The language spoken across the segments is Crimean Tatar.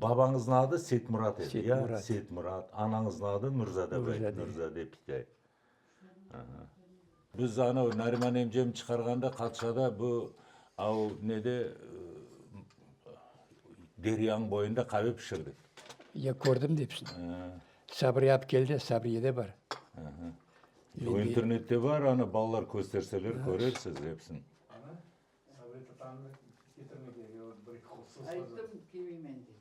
Babañıznıñ adı Seytmurat edi, ya? Seytmurat. Seytmurat. Anañıznıñ adı Nurzade bay, Nurzade. Nurzade pitay. Aha. Biz anavı Nariman emcem çıqarğanda Qatşada bu av nede, deryanıñ boyunda qave pişirdik. Ya kördim depsin. Sabriye ap keldi, Sabriye de bar. Aha. O internette bar, ana balalar kösterseler körersiz epsin. Ayttım, kelmeymen dep.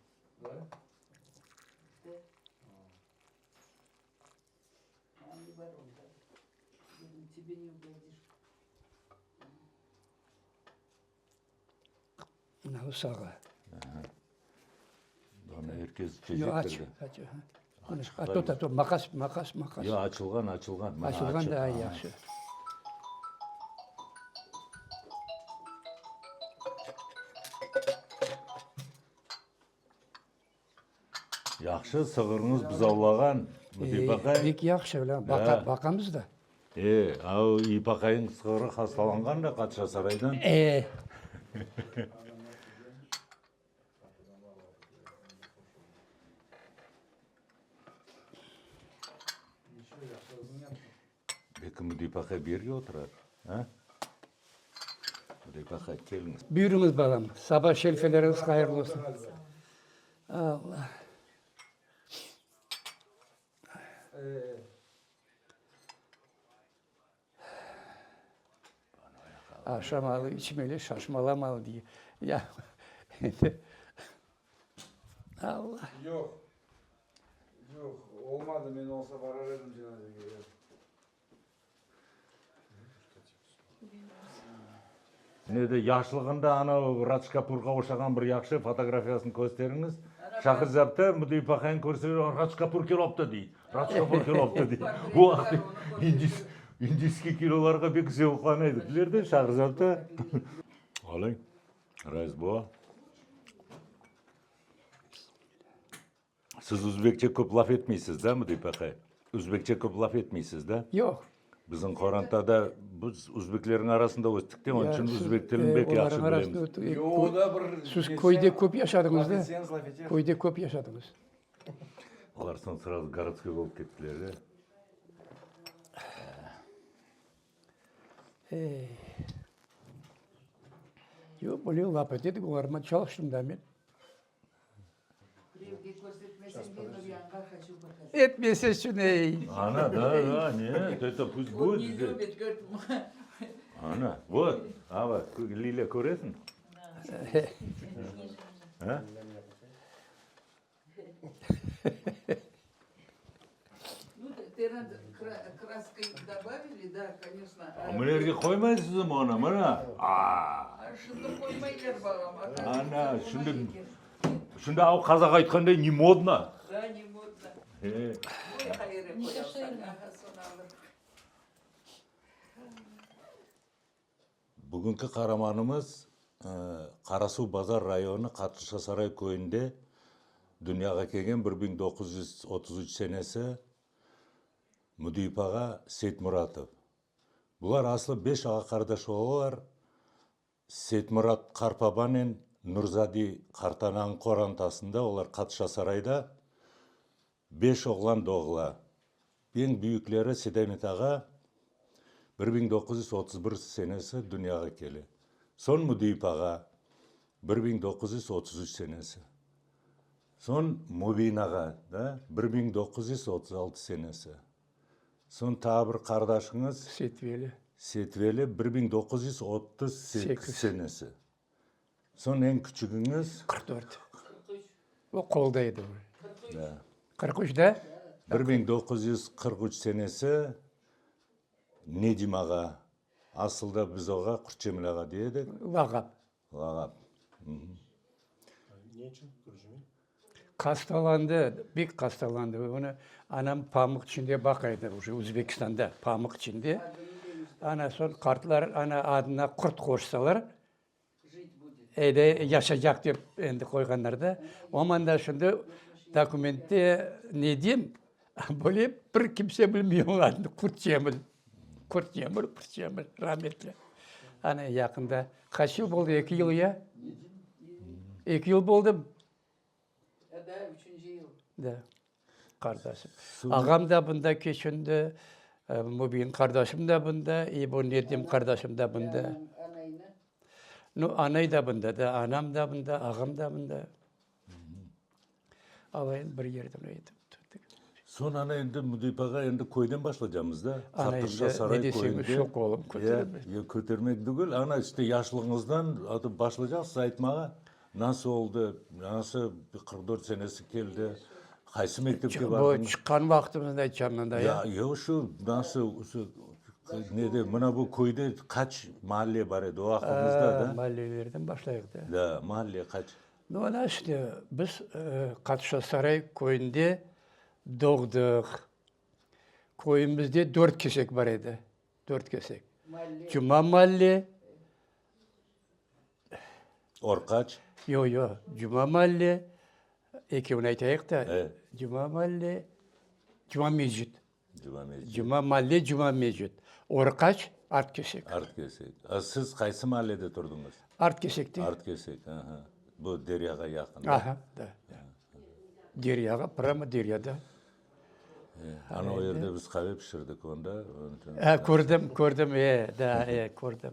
Mına bu sağa. Bunı er kes Yoq, aç, içecektir de. aç, aha. A, tut, tut, maqas, maqas, maqas. Yoq, açılğan, açılğan. Mına Açılğan açıq, da aha. yahşı. Yahşı, sığırıñız buzavlağan, Müdip aqay. Pek yahşı, öyle, baqa, baqamız da. E, a o İp aqayıñ sığırı hastalanğan da Qaçasaraydan. E. Belki Müdip aqay bu yerge oturar, a? Müdip aqay, keliñiz. Buyurıñız, balam, saba şerifeleriñiz hayırlı olsun. Allah. Aşamalı, içmeli, şaşmalamalı diye. Ya, endi, Allah. Yoq, yoq, olmadı, men olsa barar edim cenazege, yoq. Nede, yaşlığında ana Radj Kapurğa oşağan bir yahşı fotografiyasını kösteriñiz. Şahrizabda Müdip aqaynı körse, Radj Kapur keloptı, dey. Radj Kapur keloptı, dey. Bu vaqıt indis, indiyskiy kinolarğa bek zevqlana edikler de Şahrizabda. Alıñ, Rais baba. Siz özbekçe köp laf etmeysiz da, Müdip aqay? Özbekçe köp laf etmeysiz da? Yoq. Bizim qorantada biz özbeklerniñ arasında östik de, onıñ içün özbek tilini bek yahşı bilemiz. Yoq, o da bir Siz köyde köp yaşadıñız da? Köyde köp yaşadıñız. Olar soñ srazu gorodskoy bolıp kettiler de. Ey. Yoq, böyle laf etedik, olarman çalıştım da men. Etmese şunı, ey. Ana, da, da, net, eto pust будет. Ana, vot, ava, Lilâ, köresiñ? A? Mına yerge qoymaysızmı onı, mına? A! Ana, şimdi, şimdi av qazaq aytqanday, ne modno. E. Bugünki qaramanımız Qarasuvbazar rayonı Qatışasaray köyünde dünyağa kelgen 1933 senesi Müdiyip ağa Seytmuratov. Bular aslı beş ağa-qardaş olalar, Seytmurat qartbabanen Nurzadi qartananıñ qorantasında, olar Qatışasarayda beş oğlan doğula. Eñ büyükleri Sedamet ağa 1931 senesi dünyağa kele. Soñ Müdiyip ağa 1933 senesi. Soñ Mübin ağa da 1936 senesi. Soñ taa bir qardaşıñız Setveli. Setveli 1938 senesi. Soñ eñ küçügiñiz? 44. O qolda edi. 43 da? 1943 senesi Nedim ağa, asılda biz oğa Qurtcemil ağa dey edik. Lağap. Lağap. Ne içün Qurtcemil? Hastalandı, bek hastalandı. Onı anam pamuq içinde baqa edi, uje Özbekistanda, pamuq içinde. Ana soñ qartlar ana adına qurt qoşsalar, Eyde yaşaycaq dep endi qoyğanlar da. Oman da şimdi dokumentte Nedim, böyle bir kimse bilmey onıñ adını, Qurtcemil. Qurtcemil, Qurtcemil, rahmetli. Ana yaqında, qaç yıl boldı, eki yıl ya? Eki yıl boldı. Da, üçünci yıl. Da, qardaşım. Ağam da bunda keçindi, Mübin qardaşım da bunda, i bu Nedim qardaşım da bunda. Anayna? Nu, anay da bunda, da, anam da bunda, ağam da bunda. Alayın bir yerden öyle tuttuk. Soñ ana endi Müdip ağa endi köyden başlaycamız da. Ana Qatırca endi saray ne deseñiz köyünde. şu qolum kötermez. Ya, ya kötermek tügül, ana işte yaşlığıñızdan atıp başlaycaqsız aytmağa. Nasıl oldı, nasıl 44 senesi keldi, qaysı mektepke Bu bardıñız? çıqqan vaqtımıznı aytacağım mında ya. Ya, yoq şu nasıl, şu nede, mına bu köyde qaç mahalle bar edi o aqlıñızda da? Mahallelerden başlayıq da. Da, mahalle qaç? Nu, ana işte, biz Qatışasaray köyünde doğdıq. Köyümizde dört kesek bar edi, dört kesek. Cuma malle. Orqaç. Yoq, yoq, Cuma malle, ekevini aytayıq da, Cuma malle, Cuma mecit. Cuma mecit. Cuma malle, Cuma mecit. Orqaç, Art Kesek. Art Kesek. A siz qaysı mahallede turdıñız? Art Kesekte. Art Kesek, aha. Bu deryağa yaqın. Aha, da. Deryağa, prâmo deryada. Ana o yerde biz qave pişirdik onda. E, kördim, kördim, e, da, e, kördim.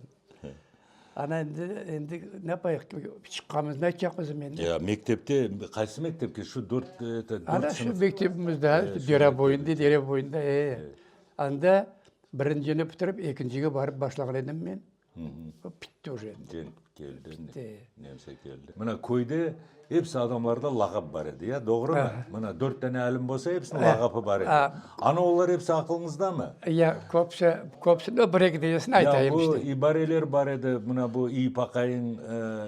Ana endi, endi ne yapayıq, çıqqanımıznı aytacaqmız endi. Ya, mektepte, qaysı mektepke, şu dört, eto, dört Ana şu mektebimizde, dere boyunda, dere boyunda, e. Anda birincini bitirip, ekincige barıp başlağan edim men. Bitti uje endi. Cenk keldi, nemse keldi. Mına köyde episi adamlarda lağap bar edi, ya, doğrumı? Mına dört dane alim bolsa, episiniñ lağapı bar edi. Ana olar episi aqılıñızdamı? Ya, köpüsi, köpüsi, no, bir-eki danesini aytayım işte. Ya bu ibareler bar edi, mına bu İyip aqayıñ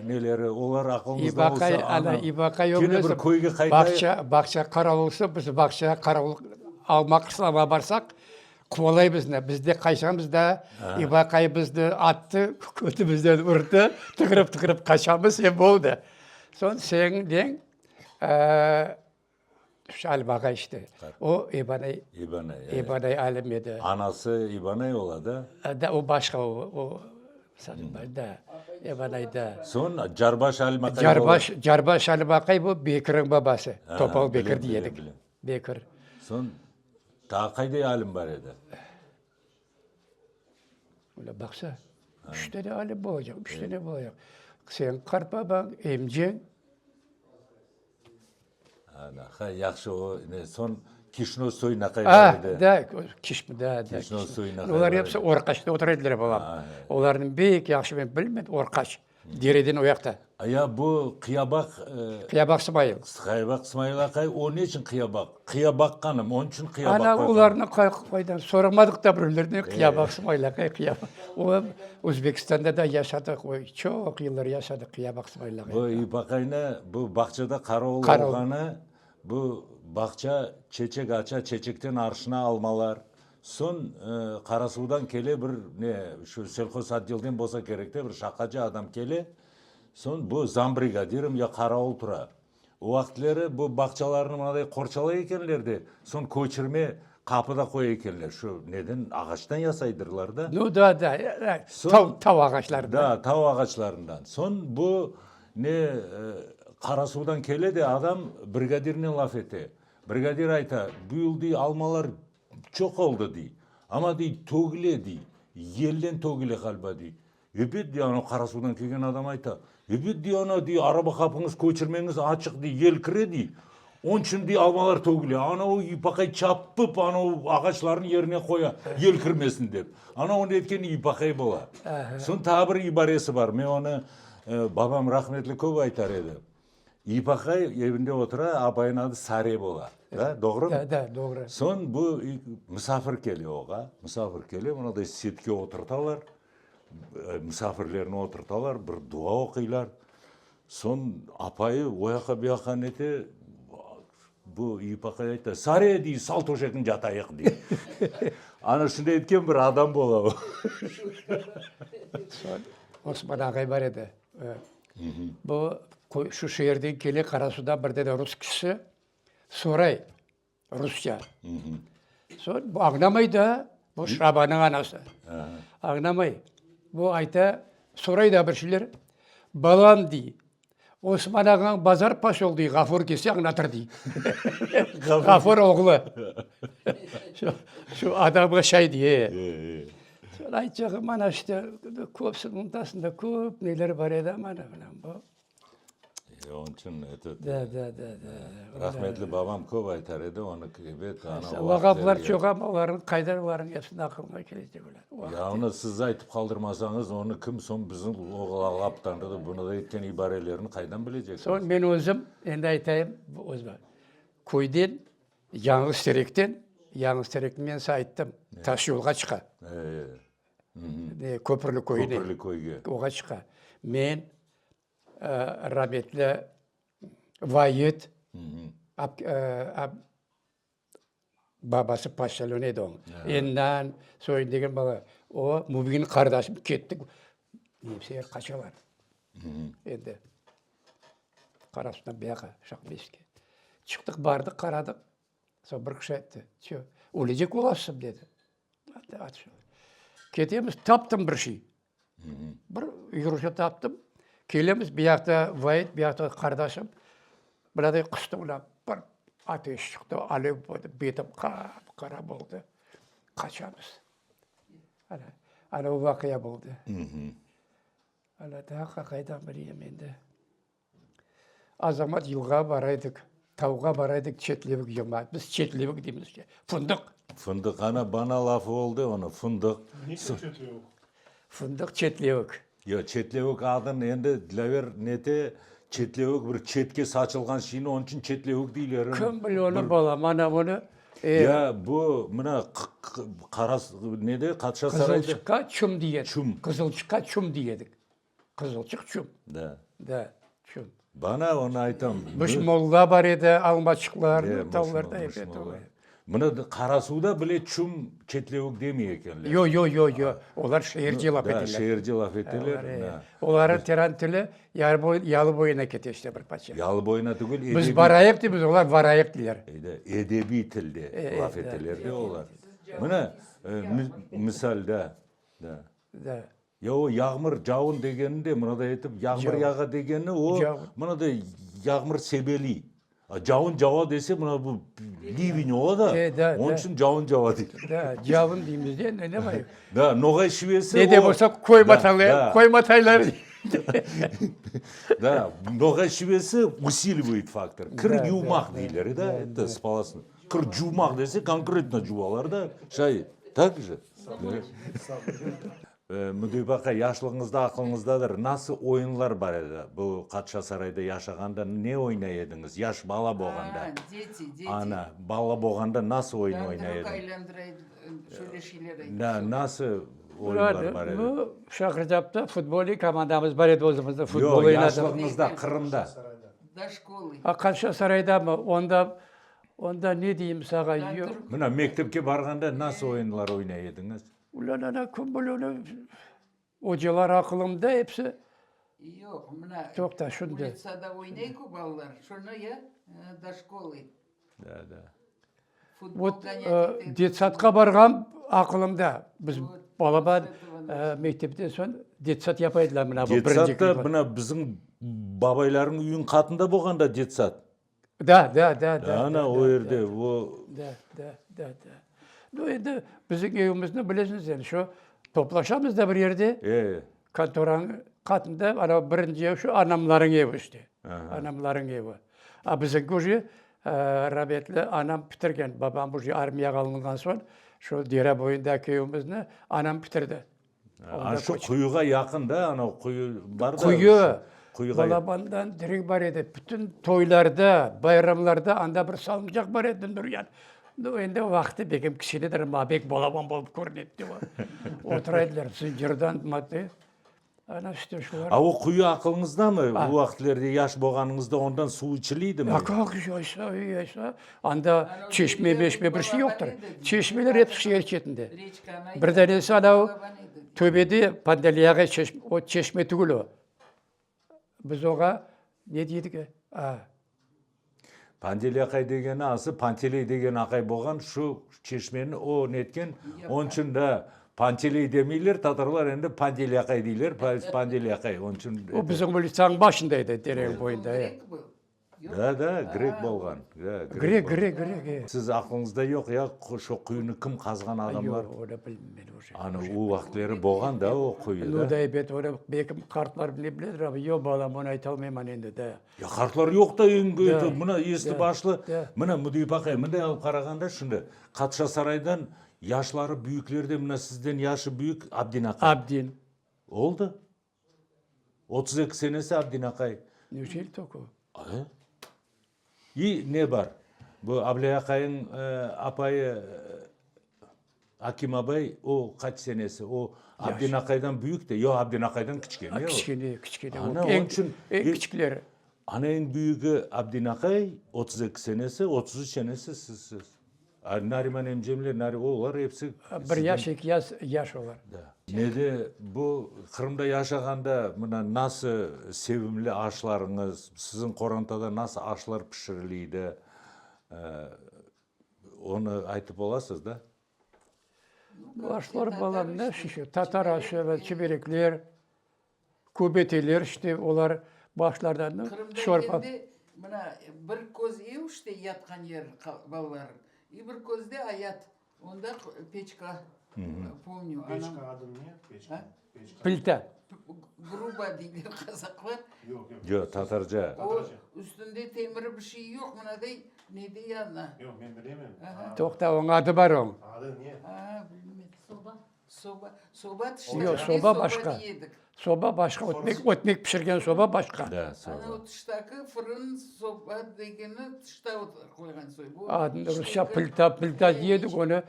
neleri, olar aqılıñızda olsa, ana, ana, İyip aqay, kene bir köyge qaytayıq. Bağça, bağça qaravulsı, biz bağçağa qaravul alma qışlamağa barsaq, Quvalay bizni, biz de qaçamız da, İbaqay bizni attı, kötümizden urdı, tıqırıp-tıqırıp qaçamız, e, boldı. Soñ señ neñ, şu Alim ağa işte, o İbanay, İbanay, İbanay Alim edi. Anası İbanay ola da? Da, o başqa, o, o, da, İbanay da. Soñ Carbaş Alim aqay Carbaş, Carbaş Alim aqay bu Bekirniñ babası, Topal Bekir dey edik, Bekir. Soñ Taa qayday alim bar edi? Öyle baqsa, üç tane alim bolacaq, üç tane bolacaq. Sen qartbabañ, emceñ. Ana, ha, yahşı, o, ne, soñ Kişno soy naqay bar edi. Da, Kişno, da, da. Kişno soy naqay Olar episi Orqaçta otura ediler, balam. Olarnıñ bek yahşı men bilmeyim, Orqaç. Dereden o yaqta. Ya bu Qıyabaq... Qıyabaq Smail. Qıyabaq Smail aqay, o ne içün Qıyabaq? Qıya baqqanım, onıñ içün Qıyabaq Ana, qoyğan. olarnı qaydan soramadıq da birevlerden, Qıyabaq Smail aqay, Qıyabaq. O, Özbekistanda da yaşadı, o, çoq yıllar yaşadı Qıyabaq Smail aqay. Bu İp aqaynı, bu bağçada qaravul olğanı, bu bağça çeçek aça, çeçekten arşına almalar, Soñ Qarasuvdan kele bir, ne, şu selhozotdelden bolsa kerek de, bir şaqacı adam kele. Soñ bu zambrigadirim ya qaravul tura. O vaqıtları bu bağçalarnı mınaday qorçalay ekenler de, soñ köçürme qapı da qoya ekenler. Şu neden, ağaçtan yasaydırlar da. Nu, da, da, tav, tav ağaçlarından. Da, tav ağaçlarından. Soñ bu, ne, Qarasuvdan kele de adam brigadirnen laf ete. Brigadir ayta, bu yıl, dey, almalar Çoq oldı, dey. Amma, dey, tögüle, dey. Yelden tögüle ğaliba, dey. Ebet, dey, anau Qarasuvdan kelgen adam ayta. Ebet, dey, ana, dey, araba qapıñız, köçürmeñiz açıq, dey, yel kire, dey. Onıñ içün, dey, almalar tögüle. Anau İpaqay çapıp, anau ağaçlarnı yerine qoya, yel kirmesin dep. Ana onı etken İpaqay bola. Soñ taa bir ibaresi bar. Men onı, babam rahmetli köp aytar edi. İpaqay evinde otura, apayınıñ adı Sare bola. Da, doğrumı? Da, da, doğru. Soñ bu musafir kele oğa, musafir kele, mınaday setke oturtalar, musafirlerni oturtalar, bir dua oquylar. Soñ apayı o yaqqa, bu yaqqa nete, bu İpaqay ayta, Sare, dey, sal töşekni yatayıq, dey. Ana şunday etken bir adam bola o. Soñ Osman ağay bar edi. Bu şu şeerden kele Qarasudan bir dane rus kişisi soray rusça. Soñ bu añlamay da, bu Şabanıñ anası. Añlamay. Bu ayta, soray da bir şeyler. Balam, dey, Osman ağañ bazar poşol dey, Ğafur kelse añlatır dey. Ğafur oğlu. Şu, şu adamğa şay dey, e. Soñ aytacağım, mana işte, köpsin unutasıñ da, köp neler bar edi, mana mına bu. E, onıñ içün etet. Da, da, da, da. Rahmetli babam köp aytar edi, onı, ebet, ana o Lağaplar çoq amma, olarnıñ qaydan olarnıñ epsini aqılına kelecek olar. Ya onı siz aytıp qaldırmasañız, onı kim soñ bizim o lağaptan da bunı da etken ibarelerini qaydan bilecekmiz? Soñ men özüm, endi aytayım, özüm, köyden, Yañğız terekten, Yañğız terekni men size ayttım, taş yolğa çıqa. Köpürli köyüne. Köpürli köyge. Oğa çıqa. Men Rametli Vayit, babası poçtalyon edi onıñ. Ennan, Soyun degen bala. O, Mübin qardaşım kettik. Nemseler qaçalar. Endi Qarasuvdan buyaqa, Şahmesitke. Çıqtıq, bardıq, qaradıq. Soñ bir kişi ayttı, Ço, ölecek olasıñ, dedi. Ketemiz, taptım bir şey. Bir yürüşe taptım. Kelemiz, bir yaqta Vait, bir yaqta qardaşım. Mınaday qustı mına, bir ateş çıqtı, alev boldı, betim qap-qara boldı. Qaçamız. Ana, ana o vaqia boldı. Ana, daa qaydan bileyim endi. Azamat yılğa bara edik, tavğa bara edik, çetlevik yığmağa. Biz çetlevik deymiz, fındıq. Fındıq, ana, bana lafı oldı onı, fındıq. Ne içün çetlevik? Fındıq, çetlevik. Yoq, çetlevik adın endi Dilâver nete, çetlevik bir çetke saçılğan şeyni, onıñ içün çetlevik deyler. Kim bile onı, balam, ana bunı. Ya bu, mına, qara, nede, Qatşa sarayda. Qızılçıqqa çum dey edik. Çum. Qızılçıqqa çum dey edik. Qızılçıq çum. Da. Da, çum. Bana onı aytam. Müş molla bar edi, almaçıqlar, tavlarda epet. Mına Qarasuvda bile çum çetlevik demey ekenler. Yo, yo, yo, yo. Olar şeerce laf eteler. Da, şeerce laf eteler. Olarnıñ teran tili yalı boyuna kete işte bir parça. Yalı boyuna tügül, edebiy. Biz barayıq deymiz, olar varayıq deyler. Edebiy tilde laf eteler de olar. Mına, misal, da, da. Da. Ya o yağmur, cavun degeni de mınaday etip, yağmur yağa degeni o mınaday yağmur sebeliy. A cavun cava dese mına bu ливень ola da, onıñ içün cavun cava deyler. Da, cavun deymiz de, ne var? Da, noğay şivesi Ne de bolsa köy matayları, köy matayları. Da, noğay şivesi усиливает фактор. Kir yuvmaq deyler da, endi spalasın. Kir cuvmaq dese konkretno cuvalar da, şay, tak же? Müdür aqay, yaşlığıñızda aqlıñızdadır, nasıl oyunlar bar edi? Bu Qatşa sarayda yaşağanda ne oynay ediñiz, yaş bala bolğanda? A, deti, deti. Ana, bala bolğanda nasıl oyun oynay Dağ ediñ? aylandıra edi, şöyle şeyler aytıp. Da, nasıl oyunlar bar edi? Bu Şahridzapta futbolniy komandamız bar edi özümizniñ, futbol Yoq, oynadıq. yaşlığıñızda, Qırımda. Do şkolı. A, Qatşa saraydamı? Onda, onda ne deyim sağa, yoq. Mına, mektepke barğanda nasıl oyunlar oynay ediñiz? Ulan ana, kim bile onı, ocalar aqılımda episi. Yoq, mına, Toqta, şunday. Ulitsada oynay ku balalar, şunı ya, do şkolı. Da, da. Vot, detsatqa barğan aqılımda. Biz balaban mektepten soñ detsat yapa ediler mına bu birinci Detsat da mına bizim babaylarnıñ üyüniñ qatında bolğan da detsat. Da, da, da, da. Ana o yerde o. Da, da, da, da. Nu, endi bizim evimizni bilesiñiz endi, şu toplaşamız da bir yerde. E. Kontoranıñ qatında, ana birinci ev şu anamlarıñ evi işte. Anamlarıñ evi. A bizimki uje rametli anam pitirgen, babam uje armiyağa alınğan soñ, şu dere boyundaki evimizni anam pitirdi. A şu quyuğa yaqın da, ana quyu bar da. Quyu, Quyuğa balabandan direk bar edi. Bütün toylarda, bayramlarda anda bir salıncaq bar edi, Nuryan. Nu, endi o vaqıtta begim kiçkenedir, maña bek balaban bolıp körüne edi dep otura ediler, zıncırdan madde. Ana işte şular. A o quyu aqılıñızdamı? O vaqıtlarda yaş bolğanıñızda ondan suv içileydimi? A kak, aysa, aysa. Anda çeşme, meşme bir şey yoqtır. Çeşmeler episi şeer çetinde. Bir danesi anav töpede Pandeliy ağa çeşme, o çeşme tügül o. Biz oğa ne deydik? A. Pandeliy aqay degeni ası Panteley degen aqay bolğan, şu çeşmeni o netken, onıñ içün da. Panteley demeyler, tatarlar endi Pandel aqay deyler, Pandel aqay, onıñ içün. O bizim ulitsanıñ başında edi, dereniñ boyunda. Grek был. Da, da, grek bolğan. Grek, grek, grek, e. Siz aqlıñızda yoq ya, şo quyunı kim qazğan adamlar? Yoq, onı bilmeyim men uje. Anı, o vaqıtleri bolğan da o quyu, da? Nu da, ebet, onı belki qartlar bile biledir, amma yoq, balam, onı aytalmayman endi, da. Ya qartlar yoq da endi, mına esli başlı, mına Müdiyip aqay, mınday alıp qarağanda şimdi, Qatsha-Saraydan yaşları büyüklerden, mına sizden yaşı büyük Abdin aqay. Abdin. Oldı. 32 senesi Abdin aqay. Neşeli toko? E? İ ne bar? Bu Ablay aqayıñ apayı Akim abay, o qaç senesi? O Abdin aqaydan büyük de? Yoq, Abdin aqaydan kiçkene o. Kiçkene, kiçkene. Ana, onıñ içün. Eñ kiçikleri. Ana, eñ büyügi Abdin aqay, 32 senesi, 33 senesi sizsiz. Nariman emcemler, Nari, olar episi. Bir yaş, eki yaş, yaş olar. Da. Nede, bu Qırımda yaşağanda mına nasıl sevimli aşlarıñız, siziñ qorantada nasıl aşlar pişiriliydi, onı aytıp olasız da? Aşlar, balam, ne şişe, tatar aşı, evet, çiberekler, köbeteler, işte, olar başlardan Qırımda şorba. endi mına bir köz ev işte yatqan yer balalar, i bir közde ayat, onda peçka, pomnyu, anam. Peçka adı ne? Peçka. Peçka. Plita. Gruba deyler qazaqlar. Yoq, yoq. Yoq, tatarca. O, üstünde temiri bir şey yoq, mınaday nede yana. Yoq, men bilemem. Toqta, onıñ adı bar onıñ. Adı ne? A, bilmem. Soba. Soba, soba tışta. Yoq, soba başqa. Soba başqa, ötmek, ötmek pişirgen soba başqa. Da, soba. Ana o tıştaki fırın, soba degeni tışta qoyğan soy. Bu Adını rusça plita, plita dey edik onı,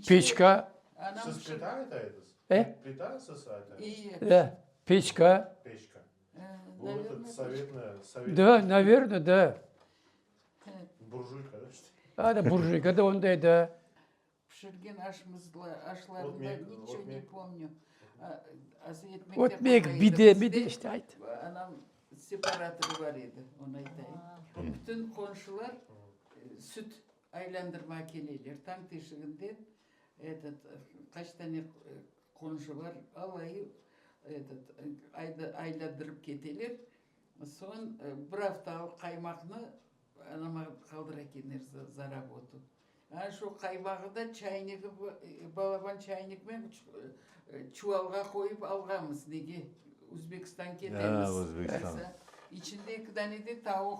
peçka. Siz plita ayta ediz? E? Plita siz ayta ediz? Da, peçka. Peçka. Bu etot sovetnaya, sovet. Da, naverno, da. Burjuyka, da işte. A, da, burjuyka da onday, da. Pişirgen aşlarında niço ne pomnyu. Ötmek, bide, mide işte, ayt. Anam separatorı bar edi, onı aytayım. Bütün qonşular süt aylandırmağa keleler. Tañ teşiginden etot, qaç tane qonşu bar, alayı etot, aylandırıp keteler. Soñ bir aftalıq qaymaqnı anama qaldıra ekenler za rabotu. Ana şu qaymağı da çaynigi, balaban çaynikmen çuvalğa qoyıp alğanmız, nege, Özbekistan ketemiz. Özbekistan. İçinde eki dane de tavuq.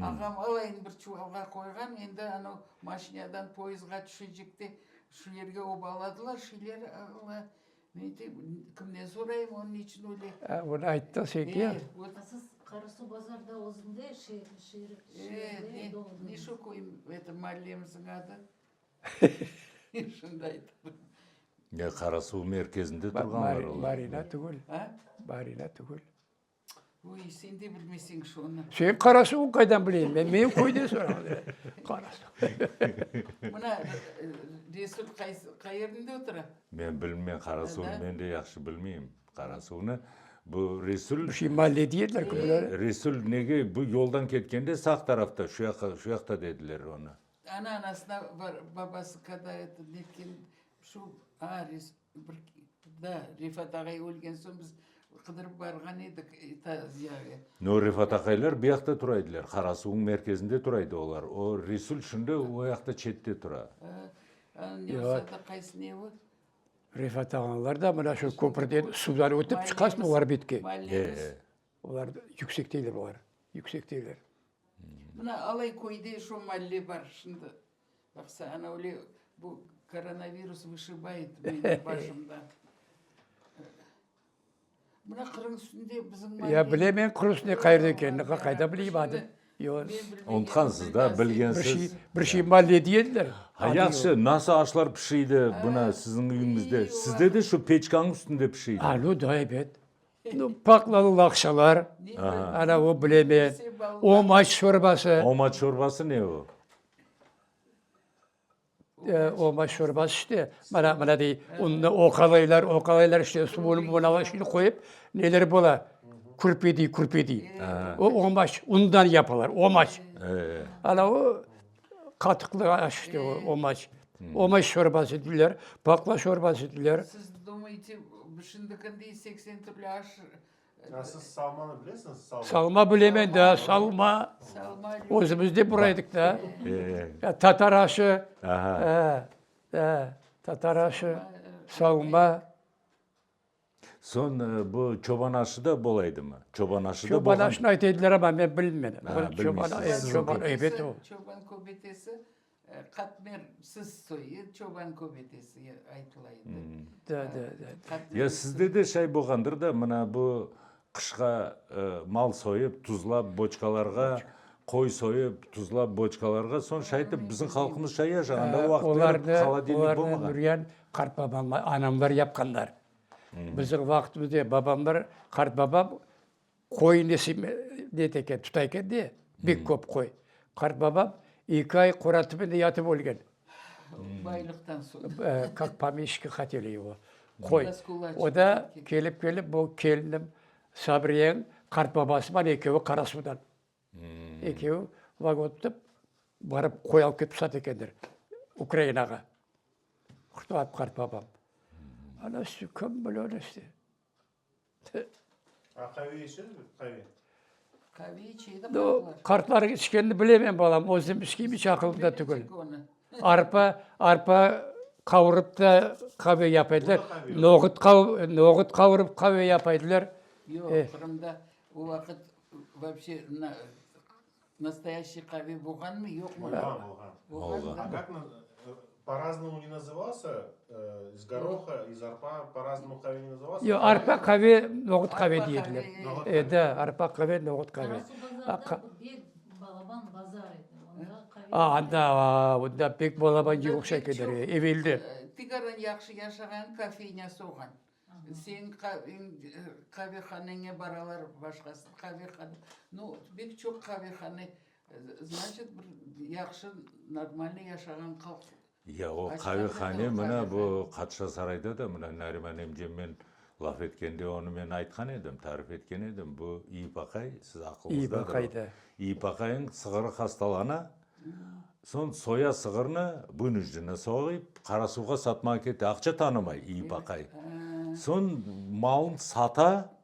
Ağam alayını bir çuvalğa qoyğan, endi anav maşinadan poyezdğa tüşecekte şu yerge obaladılar, şeyler, alla, Men aytayım, kimden sorayım, onıñ içün öyle. A, onı ayttı sen ya. E, vot. A siz Qarasuvbazarda özünde şeer, şeer, E, şeerde ne, doğdunız. ne şu köyüm, eto, mallemizniñ adı? Şunı da aytırım. Ya Qarasuv merkezinde turğanlar olar. Marina tügül. A? Marina tügül. Oy, sen de bilmeysiñ şunı. Sen Qarasuvnı qaydan bileyim men? Menim köyden sorañ. Qarasuv. Mına, Resul qayerinde otura? Men bilmeyim Qarasuvnı, men de yahşı bilmeyim Qarasuvnı. Bu Resul... Bir şey malle dey ediler ki bular. Resul nege bu yoldan ketkende sağ tarafta, şu yaqqa, şu yaqta dediler onı. Ana, anasına babası kada eto netken, şu, a, Bir, da, Refat ağay ölgen soñ biz qıdırıp barğan edik taziyağa. No, Refat aqaylar bu yaqta tura ediler, Qarasuvnıñ merkezinde tura edi olar. O, Resul şimdi o yaqta çette tura. A, ne olsa da qaysın evi? Refat ağalar da mına şu köpürden suvdan ötip çıqasıñ olar betke. Mallemiz. Olar yüksekteyler olar, yüksekteyler. Mına alay köyde şu malle bar şimdi. Baqsa, ana öyle bu koronavirus vışıbayt menim başımdan. Mına Qırım üstünde bizim mahalle. Ya bilem men Qırım üstünde qayerde ekenini, qayda bileyim adı. Yoq. Unutqansız da, bilgensiz. Bir şey, bir şey malle dey ediler. Ha, yahşı, nasıl aşlar pişiydi buna siziñ üyüñizde? Sizde de şu peçkanıñ üstünde pişiydi. A, nu da, ebet. Nu, paqlalı laqşalar, ana o bilem men, omaç şorbası. Omaç şorbası ne o? Omaç şorbası işte, mana, mına dey, unnı oqalaylar, oqalaylar işte, suvunı bunalar şöyle qoyıp, neler bola, kürpe dey, kürpe dey. O omaç, undan yapalar, omaç. Ana o qatıqlı aş işte o, omaç. Omaş şorbası deyler, baqla şorbası deyler. Siz dumayte, şimdikindey 80 türlü aş. A siz salmanı bilesiñiz, salma? Salma bilemen da, salma. Salma. Özümiz de buraydık da. Tatar aşı. Tatar aşı, salma. Soñ bu çoban aşı da bolaydımı? Çoban aşı da Çoban bolğan. aşını ayta ediler, amma men bilmedim. Ha, Çoban, bilmeysiz. çoban, ebet o. Çoban köbetesi qatmersiz soyu, çoban köbetesi aytıla edi. Da, da, da. Ya sizde de şay bolğandır da, mına bu qışqa mal soyıp, tuzlap boçkalarğa, qoy soyıp, tuzlap boçkalarğa, soñ şaytip bizim halqımız şay yaşağan da, o vaqıtları holodilnik bolmağan. Olarnı Nuryan qartbabam, anamlar yapqanlar. Bizim vaqtımızda babamlar, qartbabam qoy nete eken, tuta eken de, bek köp qoy. Qartbabam eki ay qora tübünde yatıp ölgen. Baylıqtan soñ. Kak pomeşçiki hoteli ego. Qoy. O da kelip-kelip bu kelinim Sabriyeñ qartbabası bar, ekevi Qarasuvdan. Ekevi vagon tutıp, barıp qoy alıp ketip sata ekenler Ukrainağa. Qurtulıp qartbabam. Ana işte, kim bile onı işte. A qave içedimi, qave? Qave içedi qartlar. Qartlar içkenini bilemen, balam, özüm içkeyim, iç aqılımda tügül. Arpa, arpa qavurıp da qave yapa ediler. Noğut, noğut qavurıp qave yapa ediler. Yoq, Qırımda o vaqıt Voobşe nastoyaşiy qave bolğanmı, yoqmı? Bolğan, bolğan. Bolğan. A kak po-raznomu ne nazıvalsa, iz goroha, iz arpa, po-raznomu qave ne nazıvalsa? Yoq, arpa qave, noğut qave dey ediler. E, da, arpa qave, noğut qave. Qarasuvbazarda bek balaban bazar edi, onda qave. A, anda, onda bek balaban yoq ekenler, evelde. Tikaran yahşı yaşağan kofeynyası olğan. Sen qavehaneñe baralar, başqası qavehane. Nu, bek çoq qavehane. Znaçit, bir yahşı, normalnıy yaşağan halq. Ya o qavehane, mına bu Qatsha sarayda da, mına Nariman emcemmen laf etkende onı men aytqan edim, tarif etken edim. Bu İyip aqay, siz aqlıñızdadır o. İyip aqay da. İyip aqayıñ sığırı hastalana, Soñ soya sığırnı vınujdennı soyıp, Qarasuvğa satmağa kete. Aqça tanımay İyip aqay. Soñ malın sata,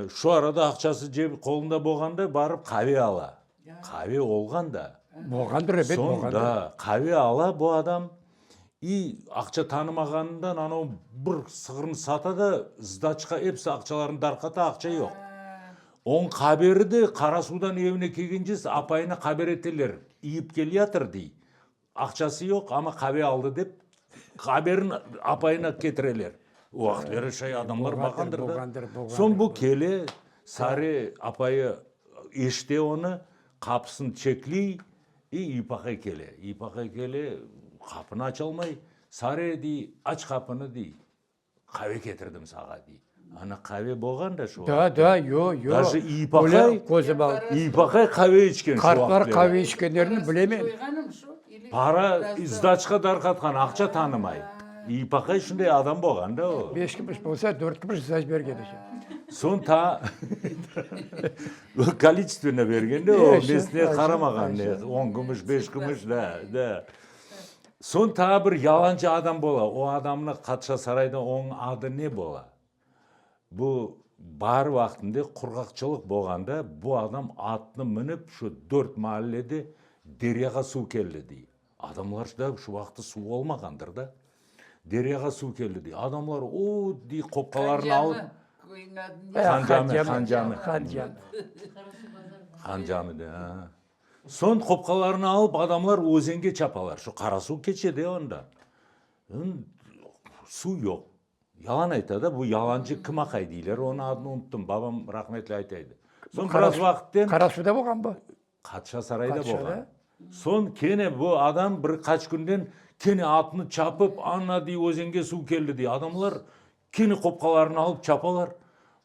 şu arada aqçası ceb qolunda bolğanda barıp qave ala. Qave olğan da. Bolğandır, ebet, bolğandır. Soñ, da, qave ala bu adam i aqça tanımağanından anau bir sığırnı sata da, sdaçqa episi aqçalarını darqata, aqça yoq. Onıñ haberi de Qarasuvdan evine kelgence apayına haber eteler, İyip kelyatır, dey. Aqçası yoq, amma qave aldı, dep, haberini apayına ketireler. O vaqıtları şay adamlar baqandır da. Soñ bu kele, Sare apayı eşite onı, qapısını çekliy, i İyip aqay kele. İyip aqay kele, qapını açalmay. Sare, dey, aç qapını, dey. Qave ketirdim sağa, dey. Ana, qave bolğan da şu Da, vaqıtta. da, yo, yo. Daje İyip aqay, Közüm al. İyip aqay qave içken şu Qartlar vaqıtları. qave içkenlerini bilemen. Soyğanım şu, ili Para izdaçqa darqatqan, aqça tanımay. İyip aqay şunday adam bolğan da o. Beş kümüş bolsa, dört kümüş izdaç bergen eken. Soñ ta koliçestveno bergen de o, nesine qaramağan, ne, on kümüş, beş kümüş, da, da. Soñ taa bir yalancı adam bola, o adamnı Qatsha sarayda onıñ adı ne bola? Bu baar vaqtında qurğaqçılıq bolğanda bu adam atnı minip şu dört maallede deryağa suv keldi dey. Adamlarda şu vaqıtta suv olmağandır da. Deryağa suv keldi dey. Adamlar o dey qopqalarını alıp. Köyniñ adı ne? Han cami, Han cami. Han cami. Han cami de, ha. Soñ qopqalarını alıp adamlar özenge çapalar. Şu Qarasuv keçe de onda. Suv yoq. Yalan ayta da, bu yalancı kim aqay deyler, onıñ adını unuttım, babam rahmetli ayta edi. Soñ biraz vaqıtten... Qarasuvda bolğan bu? Qatsha sarayda bolğan. Soñ kene bu adam bir qaç künden kene atını çapıp, ana dey, özenge suv keldi dey. Adamlar Kene qopqalarını alıp çapalar.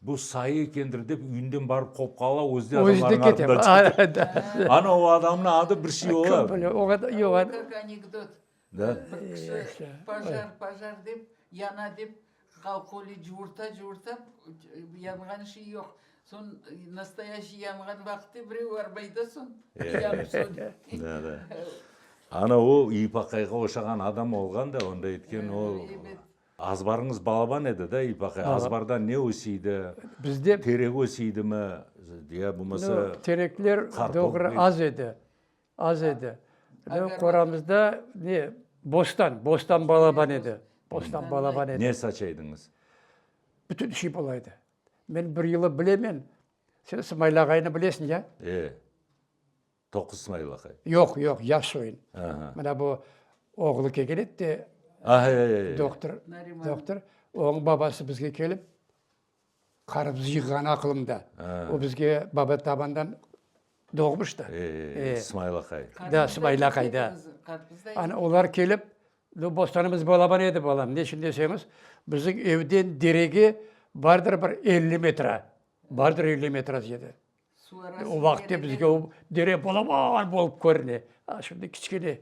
Bu sayı ekendir dep, üyünden barıp qopqa ala, özü de adamlarnıñ artından çapa. Ana, o adamnıñ adı bir şey ola. Kim bile, o qadar, yoq. O kak anekdot. Da. Bir kişi pojar, pojar dep, yana dep, halq öyle cuvurta, cuvurta, yanğan şey yoq. Soñ, nastoyaşiy yanğan vaqıtte birev arbayda soñ, yanıp söne. Da, da. Ana o İpaqayğa oşağan adam olğan da, onda etken o azbarıñız balaban edi da, İpaqay, azbarda ne ösiydi? Bizde Terek ösiydimi, ya bolmasa Terekler qartop doğru az edi, az edi. Qoramızda ne, bostan, bostan balaban edi, bostan balaban edi. Ne saça ediñiz? Bütün şey bola edi. Men bir yılı bilemen, sen Smayıl ağaynı bilesiñ ya? E. Toquz Smayıl aqay. Yoq, yoq, yaş soyun. Aha. Mına bu oğlu kelgen edi de, Ah, e, e, e. dohtor, Nariman. dohtor, onıñ babası bizge kelip, qarpız yığğanı aqılımda. O bizge baba tabandan doğmuştı. E, e, e, Smayıl aqay. Da, Smayıl aqay, da. Ana, olar kelip, nu, bostanımız balaban edi, balam, ne içün deseñiz, bizim evden derege bardır bir 50 metra, bardır 50 metra edi. O vaqıtte bizge o dere balaban bolıp körüne, a şimdi kiçkene.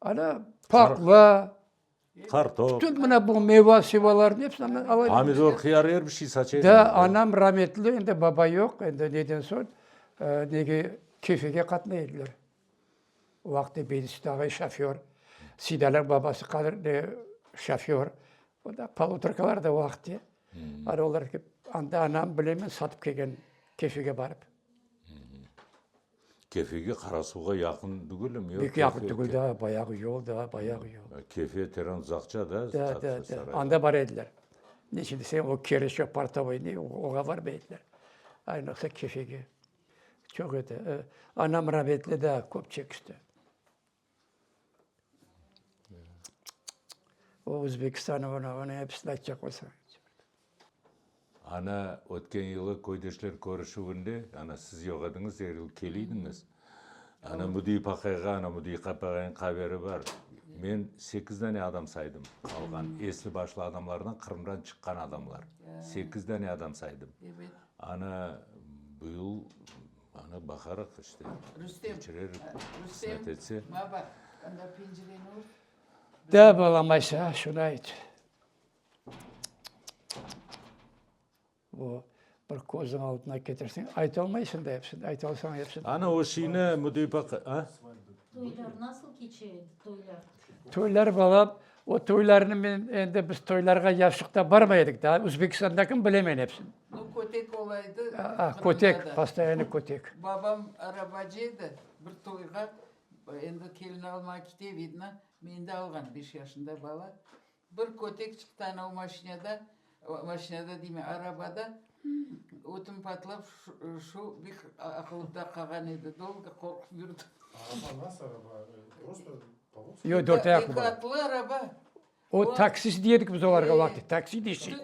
Ana, paqla, Qartop. Bütün mına bu meyva-sevalarnıñ episini ala edik. Pomidor, hıyar er bir şey saça ediñiz. Da, anam rametli, endi baba yoq, endi neden soñ, nege, Kefege qatnay ediler. O vaqıtta Bedisit ağay şoför, Sidalâñ babası Qadir de şoför. O da polutorkalar da o vaqıtte. Ana olar anda anam bilemen satıp kelgen Kefege barıp. Kefege Qarasuvğa yaqın tügülmi? Bek yaqın tügül da, bayağı yol da, bayağı yol. Kefe teren uzaqça da? Da, da, da. Anda bara ediler. Neçün deseñ, o Keriç, o Portovoy ne, oğa barmay ediler. Aynıqsa Kefege. Çoq edi. Anam rametli da köp çekişti. O Özbekistan, onı, onı episini aytacaq olsañ. Ana, ötken yılı köydeşler körüşüvinde, ana, siz yoq ediñiz, er yıl keliydiñiz. Ana, Müdiyip aqayğa, ana, Müdiyip aqayınıñ haberi bar. Men sekiz dane adam saydım qalğan, esli-başlı adamlardan, Qırımdan çıqqan adamlar. Sekiz dane adam saydım. Ana, bu yıl, ana, baqarıq, işte, keçirerik, qısmet etse. Da, balam, aysa, şunı ayt. Bu bir közüñ aldına ketirseñ, aytalmaysıñ da episini, aytalsañ episini. Ana, o şeyni müdeyip aqay, a? Toylar nasıl keçe edi, toylar? Toylar, balam, o toylarnı men, endi biz toylarğa yaşlıqta barmay edik daa, Özbekistandakini bilemen episini. Nu, kötek olaydı A, kötek, postoyanno kötek. Babam arabacı edi, bir toyğa, endi kelin almağa kete, vidno, meni de alğan, beş yaşında bala. Bir kötek çıqtı ana o maşinada, maşinada deyme, arabada, ötüm patlap, şu bek aqılımda qalğan edi, dolgo qorqıp yürdim. Araba nasıl araba? Prosto povozka? Yoq, dört ayaqlı Eki bala. atlı araba. O taksist dey edik biz olarğa o vaqıt, taksi deyşik.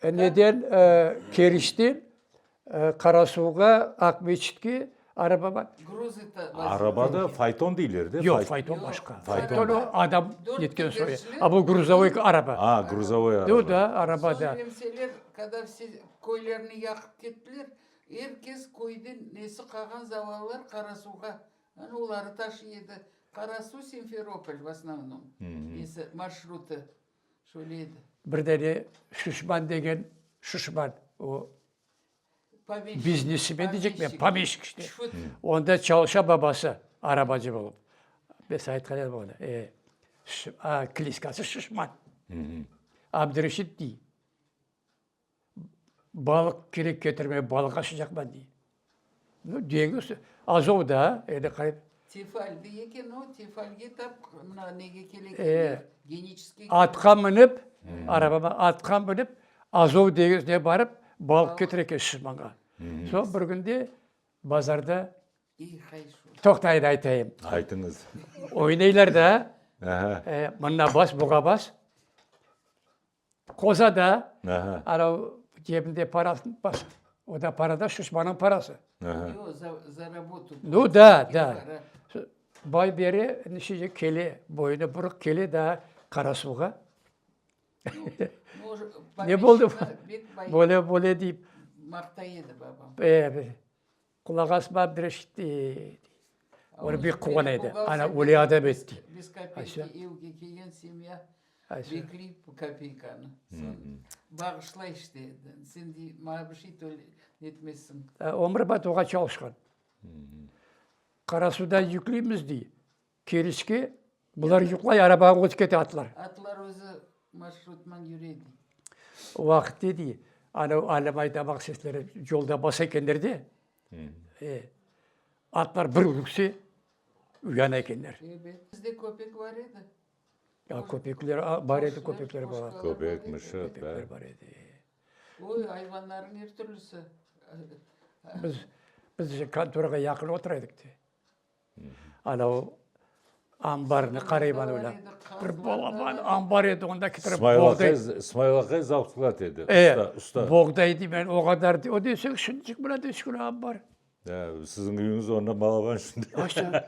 Neden Keriçten Qarasuvğa, Aqmeçitke araba bar. Arabada fayton deyler de? Yoq, fayton başqa. Fayton o adam netken soyu. A bu gruzovoy araba. A, gruzovoy araba. Nu da, araba da. Soñ nemseler, kada vse köylerni yaqıp kettiler, er kes köyden nesi qalğan zavallılar Qarasuvğa, ana oları taşıy edi. Qarasuv, Simferopol v osnovnom, nesi, marşrutı şöyle edi. Bir dane Şişman degen, Şişman, o Biznesmen deycek men, pomeşik işte. Onda çalışa babası arabacı bolıp. Men saña aytqan edim onı. E, kliskası Şişman. Abdureşit dey. Balıq kerek ketirmege, balıq aşacaqman dey. Nu, deñiz, Azovda, endi qayıp. Tefal dey eken o, Tefalge tap mına nege kele eken, Geniçeske. Atqa minip, arabama atqa minip, Azov deñizine barıp, balıq ketire eken Şişmanğa. Soñ bir künde bazarda, toqta endi aytayım. Aytıñız. Oynaylar da, mına bas, buğa bas. Qoza da, anav cebinde parasını bas, o da para da şişmanıñ parası. Yoq, za, za rabotu. Nu da, da. Bay bere, nişece kele, boyunı burıq kele da Qarasuvğa. Ne boldı? Böyle, böyle deyip. Maqtay edi babam. E, Qulaq asma Abdreşit dey. Onı bek quvana edi. Ana, öyle adam edi dey. Bez kopeyka evge kelgen semya bekley bu kopeykanı. Soñ bağışlay işte. Sen dey, maña bir şey netmezsiñ. Ömür bat oğa çalışqan. Qarasuvdan yükleymiz, dey, Keriçke, bular yuqlay, arabanı özü kete atlar. Atlar özü marşrutman yüre, dey. O vaqıt, dey, anav Alim aydamaq sesleri yolda basa ekenler de, e, atlar bir ürkse, uyana ekenler. Ebet. Bizde köpek bar edi. Ya köpekler, bar edi köpekler bala. Köpek, mışıq, da. Köpekler bar edi. Oy, ayvanlarnıñ er türlüsi. Biz, biz kontorağa yaqın otura edik de. Ana o ambarnı qarayman öyle. Bir balaban ambar edi, onda ketirip boğday. İsmail aqay zavsklad edi, usta, usta. Boğday deymen, o qadar, o deseñ şunçıq mına deşik ambar. Siziñ üyüñiz ondan balaban şimdi.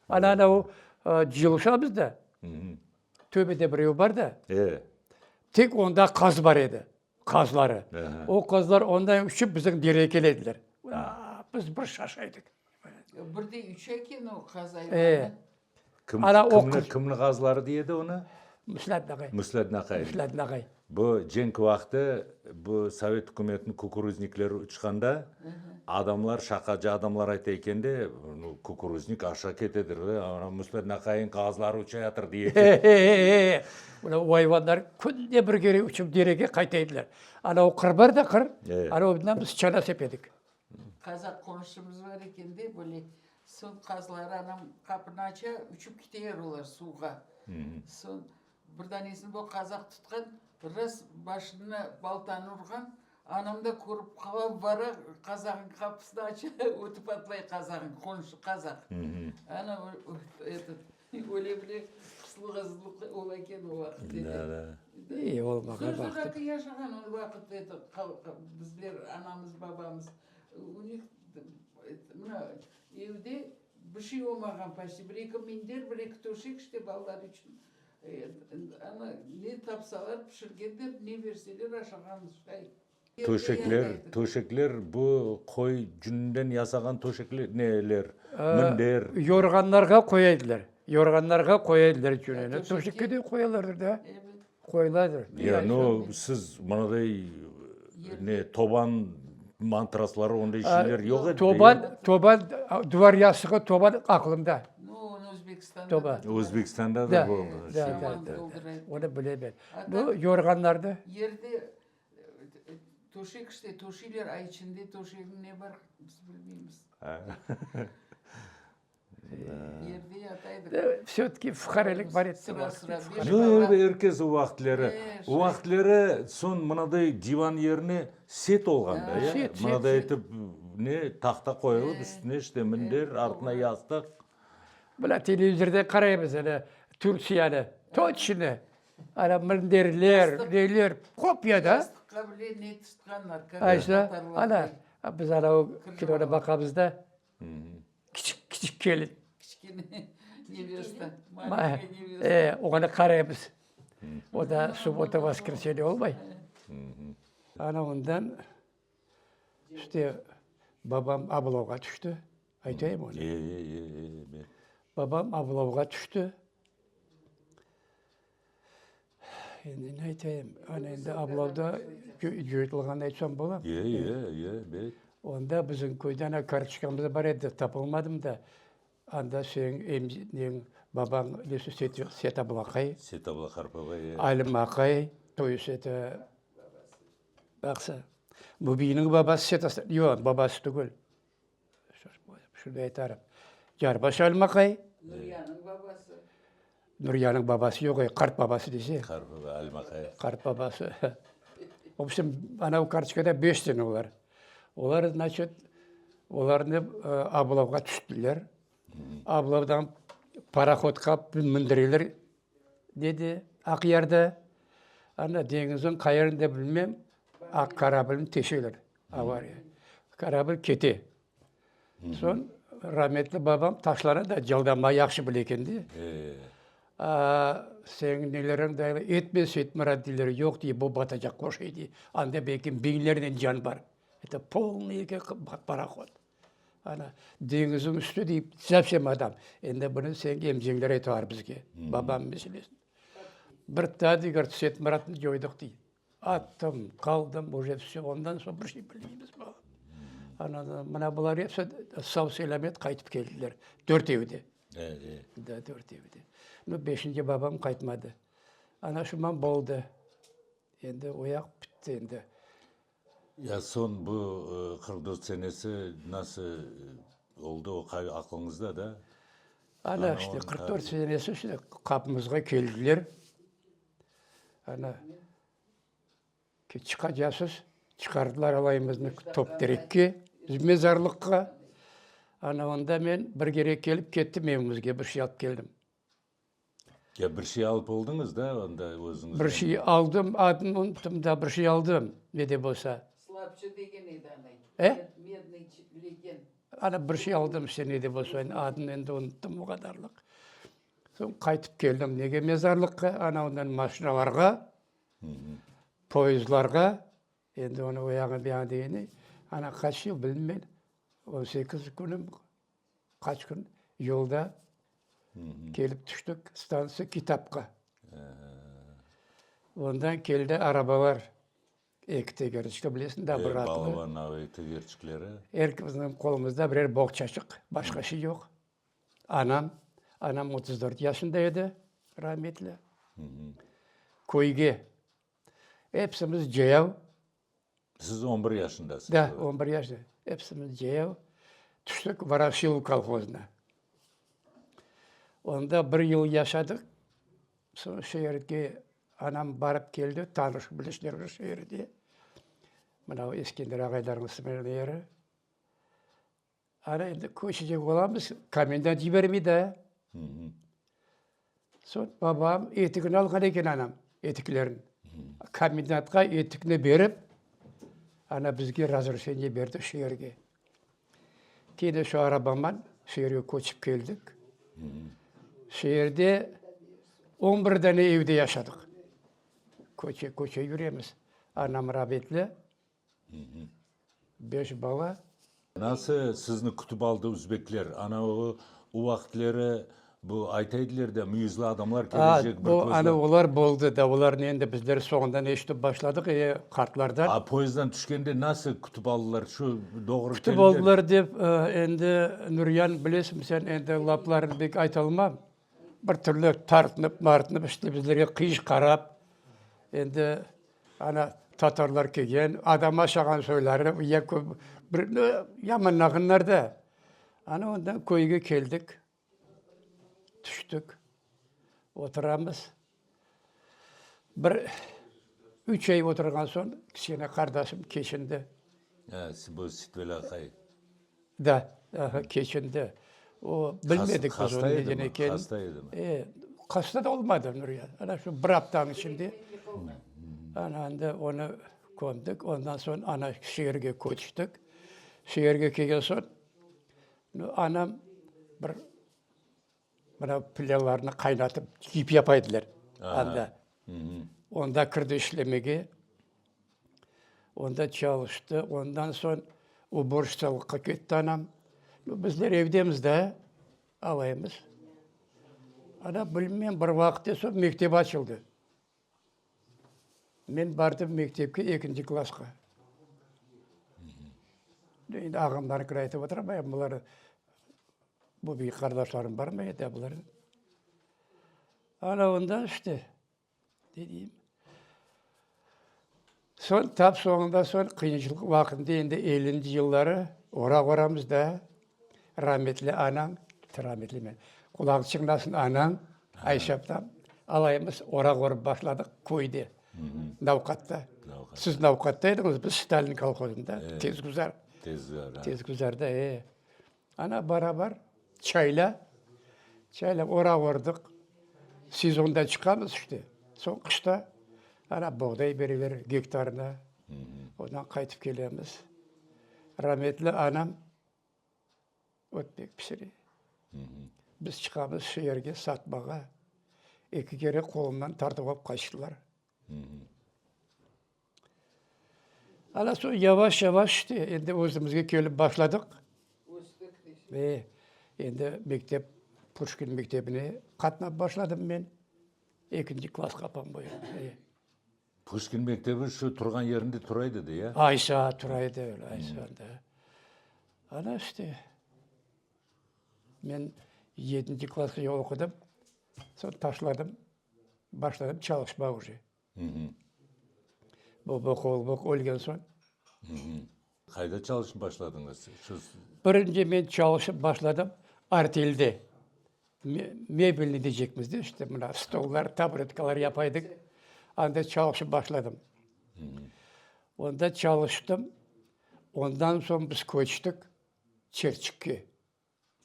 Ana, ana o cıyılışa bizde. Töpede bir ev bar da. Tek onda qaz bar edi. Qazları. O qazlar ondan uçıp bizim derege kele ediler. Biz bir şaşa edik. Bir de uça eken o qaz ayvanı. Kim, kimni, kimni qazları dey edi onı? Müslat aqay. Müslat aqay. Müslat aqay. Bu cenk vaqtı bu sovet ükümetiniñ kukuruznikleri uçqanda, adamlar, şaqacı adamlar ayta eken de, nu, kukuruznik aşa ketedir, ana Müslat aqayıñ qazları uçayatır, dey eken. He-he-he! Mına o ayvanlar künde bir kere uçıp derege qayta ediler. Ana o qır bar da qır, ana ondan biz çana sepedik. Qazaq qonşumız bar eken de, böyle soñ qazları anam qapını aça, uçıp kiteyer olar suvğa. Soñ Bir danesini bu qazaq tutqan, ras başına baltanı urğan, anam da körip qala, bara qazağıñ qapısını aça, ötip atlay qazağıñ, qonşu qazaq. Ana, etot, öyle bile qıslı-qızlı ola eken o vaqıt edi. İyi olmağa Zor baqtı. zoraki yaşağan o vaqıt eto, bizler, anamız, babamız. U nih, mına, evde Bir şey olmağan paçti, bir-eki minder, bir-eki töşek işte balalar içün. Ana, ne tapsalar pişirgenler, ne berseler aşağanmız, şay. Töşekler, töşekler bu qoy cününden yasağan töşekler, neler, minder. Yorğanlarğa qoya ediler, yorğanlarğa qoya ediler cününi. Töşekke de qoyalardır da, qoyıladır. Ya, no, siz mınaday ne, toban mantrasları, onday şeyler yoq edi. Toban, toban, duvar yastığı toban aqlımda. No, onı Özbekistanda Toba. da. Özbekistanda da boldı. Da, da, da, onı bilemen. Bu yorğanlardı. Yerde töşek işte, töşeyler, a içinde töşegniñ ne bar, biz bilmeymiz. Yerde yata edik. Vse-tki fuqarelik bar edi. Sıra sıra beş No, bala. er kes o vaqıtları. O vaqıtları soñ mınaday divan yerine set olğan da, ya. Set, set, Mınaday set. etip ne tahta qoyulıp, üstüne işte minder, artına yastıq. Mına televizorda qaraymız ana Türkiyanı, toçno, ana minderler, neler, kopya da. Yastıqqa bile ne tutqanlar, Aysa, ana, biz ana o kinonı baqamız da. Kiçik, kiçik kelin. Kiçkene nevesta, malenkiy nevesta. E, oña qaraymız. O da subbota, voskresenye olmay. Ana ondan işte babam Ablavğa tüşti. Aytayım onı? E, e, e, e. Babam Ablavğa tüşti. Endi ne aytayım? Ana endi Ablavda coyutılğanını aytsam bola? E, e, e, bet. Onda bizim köyde ana kartoçkamız bar edi, tapılmadım da. Anda seniñ emceñ, babañ nesi Set abla aqay. Set abla Qarpova, e. Alim aqay, to est eto, baqsa, Mubiyniñ babası Set, yoq, babası tügül. Şunday aytarım. Yarbaş Alim aqay. Nuriyanıñ babası. Nuriyanıñ babası yoq, qart babası dese. Qart baba, Alim aqay. Qart babası. V obşem, anav kartoçkada beş dene olar. Olar, znaçit, olarnı Ablavğa tüştüler. Ablavdan parohodqa mindireler, dedi, Aqyarda. Ana deñizniñ qayerinde bilmem, aq korablni teşeler, avariya. Korabl kete. Soñ rametli babam taşlana da caldama yahşı bile eken de. Seniñ neleriñ da etme, Seytmurat deyler, yoq dey, bu batacaq qoşay dey. Anda belki biñlernen can bar. Eto polnıy eken parohod. Ana, deñizniñ üstü dey, совсем adam. Endi bunı seniñ emceñler aytalar bizge, babam meselesini. Bir daa dey, Seytmuratnı coydıq dey. Attım, qaldım, uje vse, ondan soñ bir şey bilmeymiz, balam. Ana, mına bular episi sav-selâmet qaytıp keldiler. Dörtevi de. Da, dörtevi de. No, beşinci babam qaytmadı. Ana şuman boldı. Endi o yaq bitti endi. Ya soñ bu 44 senesi nasıl oldı, o aqlıñızda da? Ana işte 44 senesi işte qapımızğa keldiler. Ana çıqacasız, çıqardılar alayımıznı Topterekke, mezarlıqqa. Ana onda men bir kere kelip kettim evimizge, bir şey alıp keldim. Ya bir şey alıp oldıñız da onda özüñizden? Bir şey aldım, adını unuttım da, bir şey aldım, ne de bolsa. Slapçı degen edi anay. E? Mednıy legen. Ana bir şey aldım işte, ne de bolsa, adını endi unuttım o qadarlıq. Soñ qaytıp keldim nege mezarlıqqa, ana ondan maşinalarğa, poyezdlarğa, endi onı o yañı bu yañı degeni, ana qaç yıl bilmeyim, 18 künüm Qaç kün yolda kelip tüştik stantsiya Kitapqa. Ondan keldi arabalar, eki tegerçikli, bilesiñ da, bir atlı. Balaban eki tegerçikleri. Er kimizniñ qolumızda birer boğçaçıq, başqa şey yoq. Anam, anam 34 yaşında edi, rametli. Köyge epsimiz ceyav Siz on bir yaşındasız. Da, on bir yaşında. Epsimiz ceyav tüştik Voroşilov kolhozına. Onda bir yıl yaşadıq. Soñ şeerge anam barıp keldi, tanış-bilişler şeerde. Mına o Eskender ağaylarnıñ sımarlı yeri. Ana endi köçecek olamız, komendant yibermey da. Soñ babam etigini alğan eken anam, etiklerini. Komendantqa etikni berip, ana bizge razrışeniye berdi şeerge. Kene şu arabaman şeerge köçip keldik. Şeerde on bir dane evde yaşadıq. Köçe-köçe yüremiz. Anam rahmetli. Beş bala. Nasıl sizni kütip aldı üzbekler? Ana o vaqıtleri bu ayta ediler de, müyüzli adamlar kelecek, bir közlü. Ana olar boldı da, olarnı endi bizler soñundan eşitip başladıq, e, qartlardan. A poyezddan tüşkende nasıl kütip aldılar, şu doğru keldiler? Kütip aldılar dep, endi Nuryan, bilesiñ sen, endi laplarını bek aytalmam. Bir türlü tartınıp-martınıp, işte bizlerge qıyış qarap, endi ana tatarlar kelgen, adam aşağan soyları, ya bir yamanlağanlar da. Ana ondan köyge keldik, tüştik, oturamız. Bir üç ay oturğan soñ, kiçkene qardaşım keçindi. Bu Sitvel aqay. Da, aha, keçindi. O, bilmedik biz onıñ neden ekenin. Hasta edimi? E, hasta da olmadı, Nuriye. Ana şu bir aftanıñ içinde ana endi onı kömdik. Ondan soñ ana şeerge köçtik. Şeerge kelgen soñ, anam bir mına pilavlarnı qaynatıp kiyip yapa ediler anda. Onda kirdi işlemege. Onda çalıştı. Ondan soñ uborşçalıqqa ketti anam. Bizler evdemiz da, alaymız. Ana, bilmem, bir vaqıt soñ mektep açıldı. Men bardım mektepke ekinci klassqa. Endi ağamlarnıñkini aytıp oturamayım, bular, bu büyük qardaşlarım barmı edi bular. Ana ondan işte, ne deyim. Soñ, tap soñunda soñ, qıyınçılıq vaqtında endi ellinci yılları oraq oramız da, rametli anañ, rametli men, qulağı çıñlasın anañ, Ayşe aptam, alaymız oraq orıp başladıq köyde, Navqatta. Siz Navqatta ediñiz, biz Stalin kolhozında, Tezguzar. Tezguzar, Tezguzarda, e. Ana barabar çayla, çayla oraq ordıq. Sezonda çıqamız işte. Soñ qışta ana boğday bereler gektarına. Ondan qaytıp kelemiz. Rametli anam ötmek pişire. Biz çıqamız şeerge satmağa. Eki kere qolumdan tartıp alıp qaçtılar. Ana soñ yavaş-yavaş işte endi özümizge kelip başladıq. Ve endi mektep, Puşkin mektebine qatnap başladım men. Ekinci klassqa, po-moyemu. Puşkin mektebi şu turğan yerinde tura edi de, ya? Aysa tura edi, aysa da. Ana işte, men yedinci klassqa oqudım, soñ taşladım, başladım çalışmağa uje. Baba ölgen soñ. Qayda çalışıp başladıñız? Şu. Birinci men çalışıp başladım artelde. Mebelni deycekmiz de, işte mına stollar, taburetkalar yapaydık. Anda çalışıp başladım. Onda çalıştım. Ondan soñ biz köçtik Çirçikke.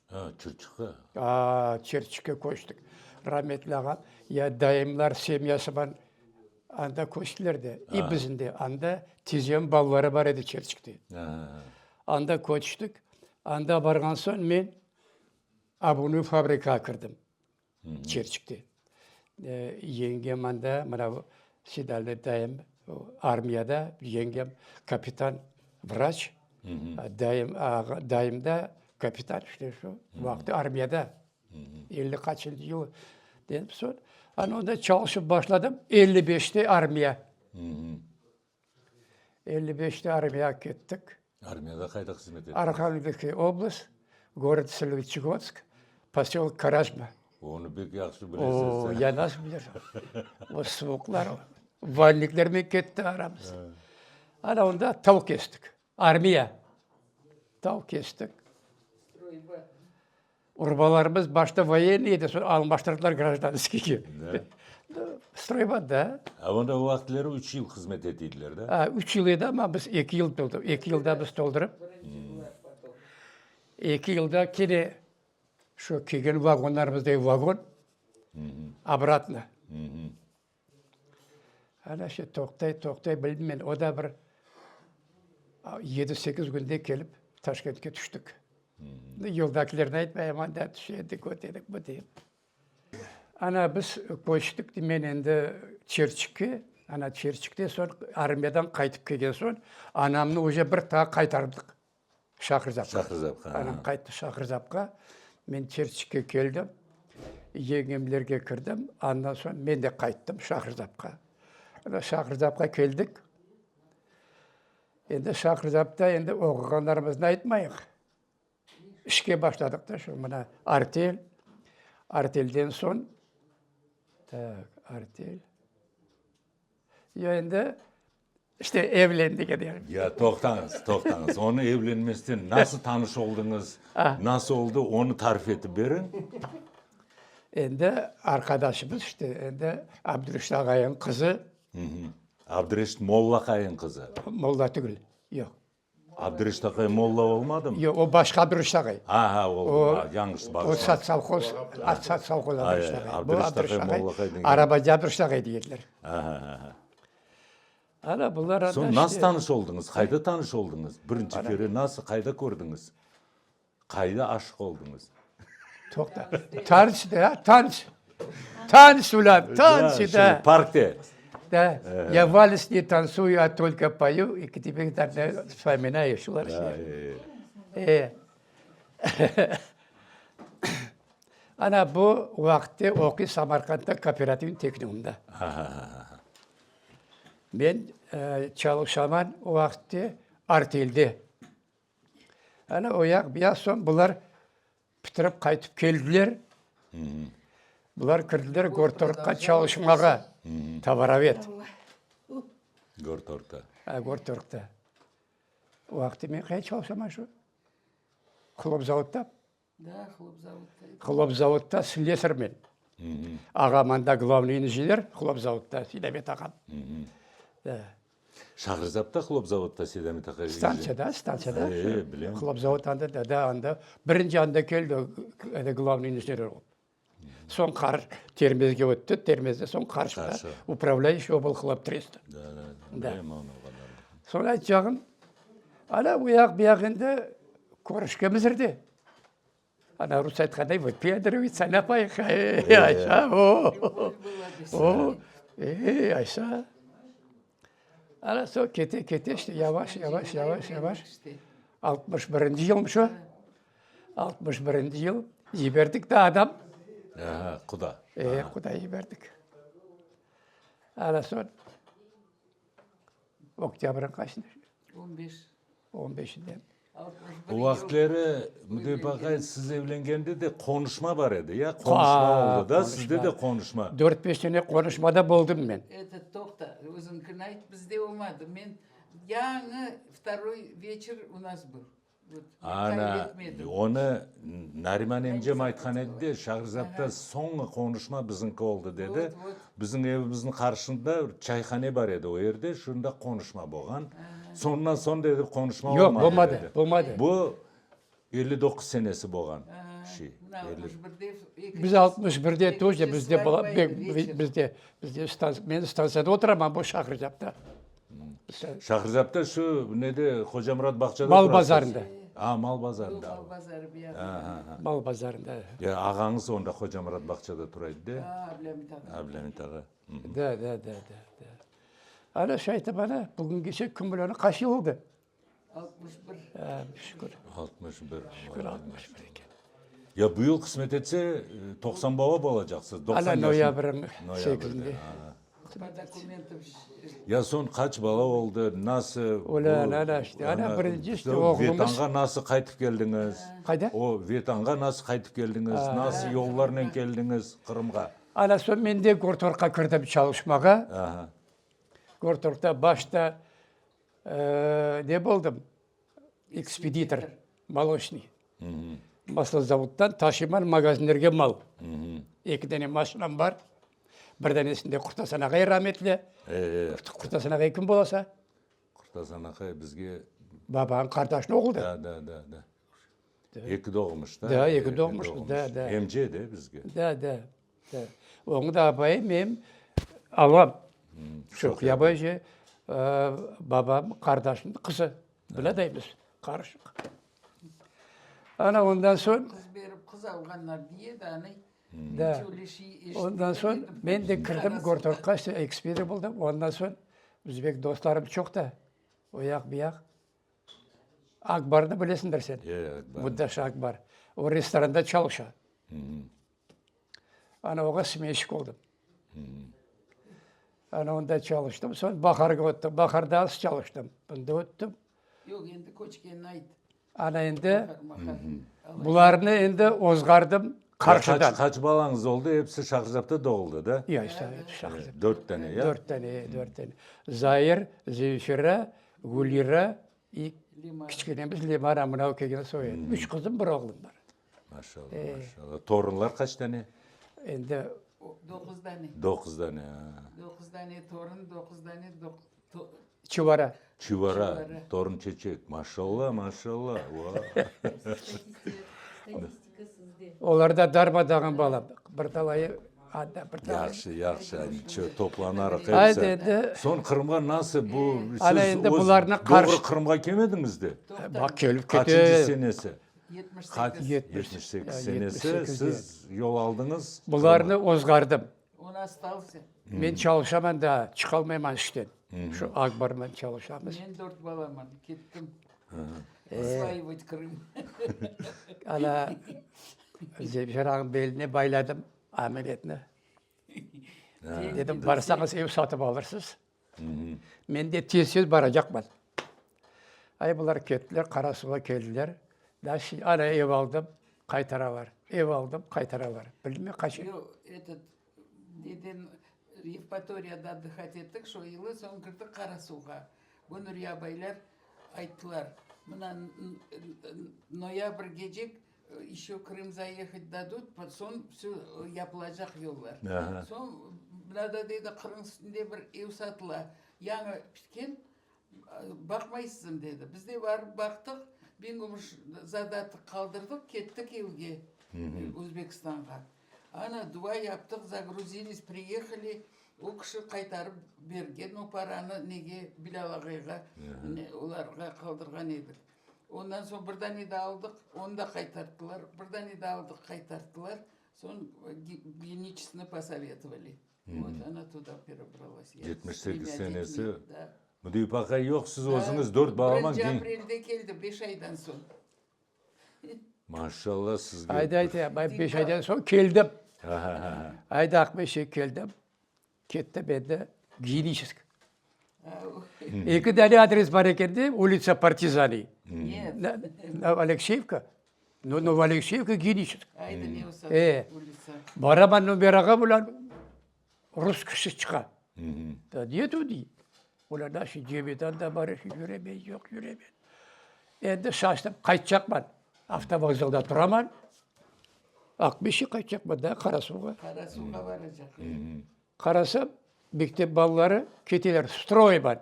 Ha, Çırçıqqa. A, Çırçıqqa köçtik. Rametli ağam, ya dayımlar semyasıman anda köçtiler de, i bizim de. Anda tizem balaları bar edi Çırçıqta. Anda köçtik. Anda barğan soñ men abunıy fabrikağa kirdim. Çirçikte. Yengem anda, mına bu Sedali dayım armiyada, yengem kapitan, vraç, dayım, dayım da kapitan, işte şu vaqıt armiyada, 50 qaçıncı yıl dedim, soñ, ana onda çalışıp başladım, 55-te armiya. 55-te armiyağa kettik. Armiyada qayda hızmet ettiñiz? Arhangelskiy oblast, gorod Solvychegodsk, posyolok Karajma. Onı pek yahşı bilesiz. O, ya nasıl bilirem? O suvuqlar, valniklermen ketti aramız. Ana onda tav kestik. Armiya. Tav kestik. Urbalarımız başta voyenniy edi, soñ almaştırdılar grajdanskiyge. Stroybat, da. A onda o vaqıtları üç yıl hızmet etiydiler, da? A, üç yıl edi, amma biz eki yıl toldurıp, eki yılda biz toldurıp, eki yılda kene şu kelgen vagonlarımızdaki vagon, obratno. Ana şu toqtay, toqtay, bilmeyim men, o da bir yedi-sekiz künde kelip Taşkentke tüştik. Yoldakilerni aytmayım, anda tüşe edik, o edik, bu edik. Ana biz köçtik, men endi Çerçikke, ana Çerçikte soñ armiyadan qaytıp kelgen soñ, anamnı uje bir taa qaytardıq Şahrizapqa. Şahrizapqa. Anam qayttı Şahrizapqa. Men Çerçikke keldim. Yeñgemlerge kirdim. Andan soñ men de qayttım Şahrizapqa. Ana Şahrizapqa keldik. Endi Şahrizapta endi oquğanlarımıznı aytmayıq. İşke başladıq da şu mına artel. Artelden soñ, tak, artel. Yo endi işte evlendik edi. Ya toqtañız, toqtañız. Onı evlenmezden nasıl tanış oldıñız, nasıl oldı, onı tarif etip beriñ. Endi arqadaşımız işte, endi Abdureşit ağayıñ qızı. Abdureşit Mollaqayıñ qızı. Molla tügül, yoq. Abdureşit aqay molla olmadımı? Yoq, o başqa Abdureşit aqay. Ha, ha, oldu. Ha, yañlış bağışlañız. O sotsovhoz, sotsovhoz Abdureşit aqay. Bu Abdureşit aqay, arabacı Abdureşit aqay deydiler. Ha, ha, ha. Ana, bular anda Soñ nasıl tanış oldıñız? Qayda tanış oldıñız? Birinci kere nasıl, qayda kördiñiz? Qayda aşıq oldıñız? Toqta. Tanış da, tanış. Tanış ulan, tanış da. Parkte. Da. Ya vals ne tansuyu, a tolko poyu, i teper togda vspominayu şular. E. Ana bu vaqıtte oquy Samarqandda kooperativniy tehnikumda. Men çalışaman o vaqıtte artelde. Ana o yaq, bu yaq, soñ bular pitirip qaytıp keldiler. Bular kirdiler gortorgqa çalışmağa, tovaroved. Gortorgda. A, gortorgda. O vaqıtte men qayda çalışaman şu? Hlopzavodda. Da, hlopzavodda. Hlopzavodda slesar men. Ağam anda glavnıy injener hlopzavodda, Seydamet ağam. Da. Şahrizapta hlopzavodda Seydamet ağa injener? Stantsiyada, stantsiyada. E, bilem. Hlopzavod anda da, da, anda. Birinci anda keldi, glavnıy injener olıp. Soñ qar Termezge ötti, Termezde soñ Qarşıda upravlâyuş oblhlobtresta. Da, da, da, bilem onı o qadarını. Soñ aytacağım, ana u yaq, bu yaq endi körüşkenmizdir de. Ana rusça aytqanday, vıpendrivaytsa, napayıq, ey, aysa, o, o, ey, aysa. Ana soñ kete, kete işte, yavaş, yavaş, yavaş, yavaş, 61-nci yılım şu. 61-nci yıl yiberdik de adam. Aha, quda. E, quda yiberdik. Ana soñ oktâbrniñ qaçında? 15. 15-inde. 61 O yıl. vaqıtları, Müdeyp aqay, siz evlengende de qonuşma bar edi, ya? Qonuşma oldı da, sizde de qonuşma. Dört-beş sene qonuşmada boldım men. Eto, toqta, özüñkini ayt, bizde olmadı. Men yañı vtoroy veçer u nas bıl. Ana, onı Nariman emcem aytqan edi de, Şahrizatda soñğı qonuşma biziñki oldı, dedi. Bizim evimizniñ qarşında bir çayhane bar edi o yerde, şunda qonuşma bolğan. Soñundan soñ, dedi, qonuşma Yoq, olmadı, bolmadı, dedi. bolmadı. Bu 59 senesi bolğan şey. Biz 61-de тоже bizde bizde bizde men stantsiyada oturaman bu Şahrizatda. Şahrizapta şu nede Hocamurat bağçada Mal turasız? bazarında. A, mal bazarında. Mal bazarı bir yaqında. Mal bazarında. Ya ağañız onda Hocamurat bağçada tura edi de? A, Ablâmit ağa. Ablâmit ağa. Da, da, da, da, da. Ana şaytip ana, bugüngece küm bileni qaç yıl oldı? 61. A, şükür. 61. Şükür, 61 eken. Ya bu yıl qısmet etse, 90 baba bolacaqsız, 90 Ana yaşın. noyabrniñ sekizinde. Ya soñ qaç bala oldı, nasıl? Öyle, ana işte, ana birinci işte oğlumız. Vetanğa nasıl qaytıp keldiñiz? Qayda? O, Vetanğa nasıl qaytıp keldiñiz, nasıl yollarnen keldiñiz Qırımğa? Ana soñ men de Gortorgqa kirdim çalışmağa. Gortorgda başta ne boldım? Ekspeditor, moloçnıy. Maslozavoddan taşıyman magazinlerge mal. Eki dane maşinam bar. Bir danesinde Qurtasan ağay rametli. Qurtasan ağay kim bolasa? Qurtasan ağay bizge... Babanıñ qardaşınıñ oğlu da. Da, da, da, da. Eki doğmuş da. Da, eki doğmuş, da, da. Emce de bizge. Da, da, da. Onıñ da apayı menim alam. Çoq yabancı babam qardaşınıñ qızı. Biledeymız, qarışıq. Ana ondan soñ. Qız berip qız alğanlar diye de anay. Da. Ondan soñ men de kirdim Gortorgqa, işte ekspeditor boldım. Ondan soñ özbek dostlarım çoq da, o yaq, bu yaq. Akbarnı bilesiñdir sen. Muddaş Akbar. O restoranda çalışa. Ana oğa smenşik oldım. Ana onda çalıştım. Soñ Baharğa öttim. Baharda az çalıştım. Bunda öttim. Yoq, endi köçkenini ayt. Ana endi bularnı endi ozğardım qarşıdan. Qaç balañız oldı? Episi Şahrizapta doğuldı, da? Yoq, Şahrizapta. Dört tane, ya? Dört tane, dört tane. Zair, Zemfira, Gülira i kiçkenemiz Lemara, mınau kelgen soñ edi. Üç qızım, bir oğlum bar. Maşallah, maşallah. Torunlar qaç tane? Endi Doquz dane. Doquz dane, a. Doquz dane torun, doquz dane Çuvara. Çuvara, torun çeçek. Maşallah, maşallah. Va. Statistika sizde. Olar da darma-dağın bala. Bir talayı anda, bir talayı. Yahşı, yahşı. Çö, toplanarıq episi. Aydı endi. Soñ Qırımğa nasıl bu, Ana siz endi öz bularnı qarşı. doğru Qırımğa kelmediñiz de? Baq, kelip kete. Qaçıncı senesi? 78. 78 senesi siz yol aldıñız. Bularnı ozğardım. On ostalsâ. Men çalışaman daa, çıqalmayman işten. Şu Akbarman çalışamız. Men dört balaman kettim osvaivat Krım. Ana, Zemfirañıñ beline bayladım ameliyatnı. Dedim, barsañız ev satıp alırsız. Men de tez-tez baracaqman. Ay, bular kettiler, Qarasuvğa keldiler. Daa şimdi ana ev aldım, qaytaralar. Ev aldım, qaytaralar. Bilmem qaç. Yoq, etot, neden Yevpatoriyada otdıhat ettik, şo yılı, soñ kirdik Qarasuvğa. Bu Nuriye abaylar ayttılar, mına noyabrgecek Еще Krım zayehat dadut, soñ vsö yapılacaq yollar. Soñ mınada dedi, Qırım üstünde bir ev satıla, yañı pitken, baqmaysızmı dedi. Biz de barıp baqtıq, biñ gümüş zadatıq qaldırdıq, kettik evge, Özbekistanğa. Ana, dua yaptıq, zagruzilis, priyehali, o kişi qaytarıp bergen o paranı nege, Bilâl ağayğa, olarğa qaldırğan edik. Ondan soñ bir dane daa aldıq, onı da qaytarttılar. Bir dane daa aldıq, qaytarttılar. Soñ Geniçeskni posovetovali. Vot, ona tuda perebralась. 78 senesi. Müdiyip aqay yoq, siz özüñiz dört balaman. Birinci aprelde keldi, beş aydan soñ. Maşallah sizge. Ayda ayta, beş aydan soñ keldim. Ayda Aqmescitke keldim. Kettim endi Geniçesk. Eki dane adres bar eken de, ulitsa Partizani. Нет. Alekseyevka. No, Novoalekseyevka, Geniçesk. Aydı ne olsa E. ulitsa. Baraman nomerağa bular rus kişi çıqa. Da netu dey. Bular naşı cemidan da bar, yüremey, yoq, yüremey. Endi şaştım, qaytacaqman. Avtovokzalda turaman. Aqmescitke qaytacaqman da, Qarasuvğa. Qarasuvğa baracaq. Qarasam, mektep balaları keteler, stroy bar.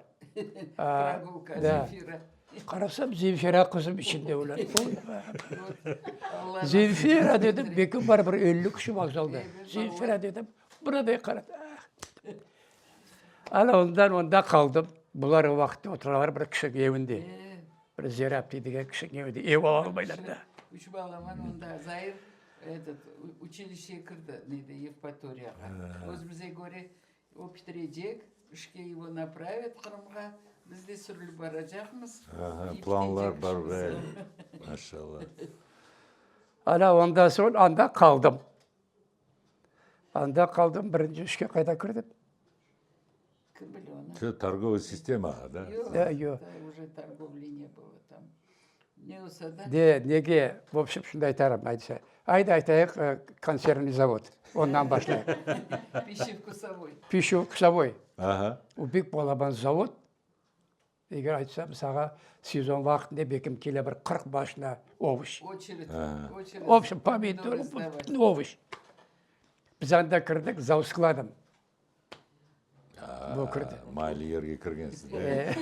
Прогулka, Zemfira. Qarasam, Zemfira qızım içinde olar. Zemfira dedim, beki bar bir 50 kişi vokzalda. Zemfira dedim, buraday qaradı. Ana ondan onda qaldım. Bular o vaqıtta oturalar bir kişi evinde. Bir Zera apte degen kişiniñ evinde. Ev ala almaylar da. Üç balaman onda. Zair Etot, uçilişşeye kirdi, neydi, Yevpatoriyağa. Özümizge köre, o bitirecek, işke ego napravit Qırımğa, biz de sürülip baracaqmız. Aha, planlar bar be, maşallah. Ana, ondan soñ anda qaldım. Anda qaldım, birinci işke qayda kirdim? Kim bile onı. Şu torgovıy sistemağa, da? Yoq, yoq, uje torgovli ne bylo tam. Ne olsa da. De, nege, v obşem, şunday aytarım, aytsa. Ayda aytayıq, konservnıy zavod, ondan başlayıq. Pişevkusovoy. Pişevkusovoy. Aha. O bek balaban zavod. Eger aytsam, sağa sezon vaqtında bekim kele bir 40 maşina ovuş. Oçered, oçered. Obşem, pomidor, ovuş. Biz anda kirdik, zavskladom. Bu kirdi. Maylı yerge kirgensiz de.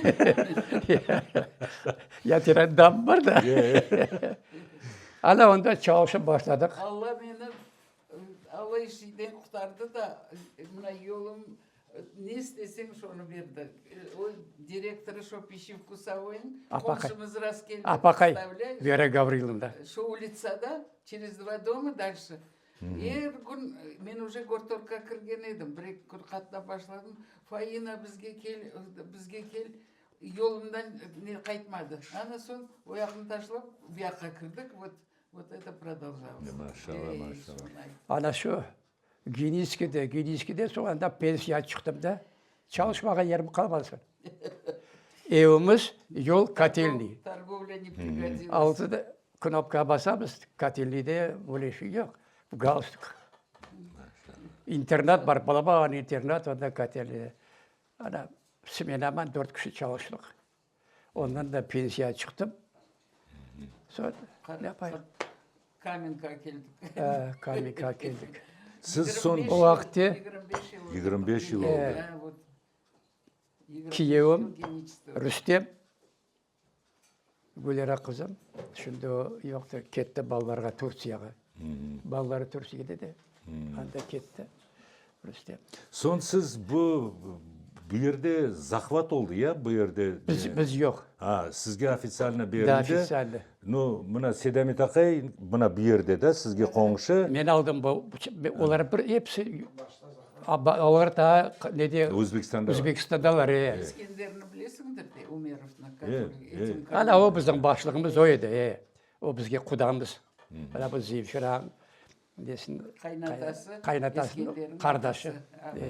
Ya teren dam bar da. Ana onda çalışıp başladıq. Alla meni, Alla işiden qurtardı da, mına yolum, ne isteseñ şonı berdi. O direktorı şo pişevkusovoyniñ, qomşumız rast keldi, Apaqay, predstavlâyeş. Vera Gavrilovna. Şo ulitsada, çerez dva doma dalşe, Er kün, men uje gortorgqa kirgen edim, bir-eki kün qatnap başladım, Faina, bizge kel, bizge kel, yolumdan ne qaytmadı. Ana soñ o yaqnı taşlap, bu yaqqa kirdik, vot, vot eto prodoljalось. Maşallah, maşallah. Ana şu Geniçkide, Geniçkide soñ anda pensiya çıqtım da, çalışmağa yerim qalmadı soñ. Evimiz yol kotelniy. Torgovlâ ne prigodilось. Altıda knopka basamız, kotelniyde böyle şey yoq, galstuk. İnternat bar, balaban internat, onda kotelniy. Ana, smenaman dört kişi çalıştıq. Ondan da pensiya çıqtım. Soñ ne yapayım? Kamenkağa keldik. Kamenkağa keldik. Siz soñ. O vaqıtte. 25 yıl oldı. Kiyevim Rüstem, Gülera qızım, şimdi o yoqtır, ketti balalarğa Turtsiyağa. Balaları Turtsiyada de, anda ketti Rüstem. Soñ siz bu, bu yerde zahvat oldı ya, bu yerde? Biz, biz yoq. A, sizge ofitsialno berildi. Da, ofitsialno. Nu, mına Sedamet aqay mına bu yerde da, sizge qoñşı. Men aldım bu, olar bir episi, olar daa nede, Özbekistandalar. Özbekistandalar, e. İskenderni bilesiñdir de, Umerovnı, katoliy, etim Ana, o bizim başlığımız o edi, e. O bizge qudamız. Ana bu Zemfira nesin, Qaynatası, qaynatasınıñ İskenderniñ qardaşı. ağası.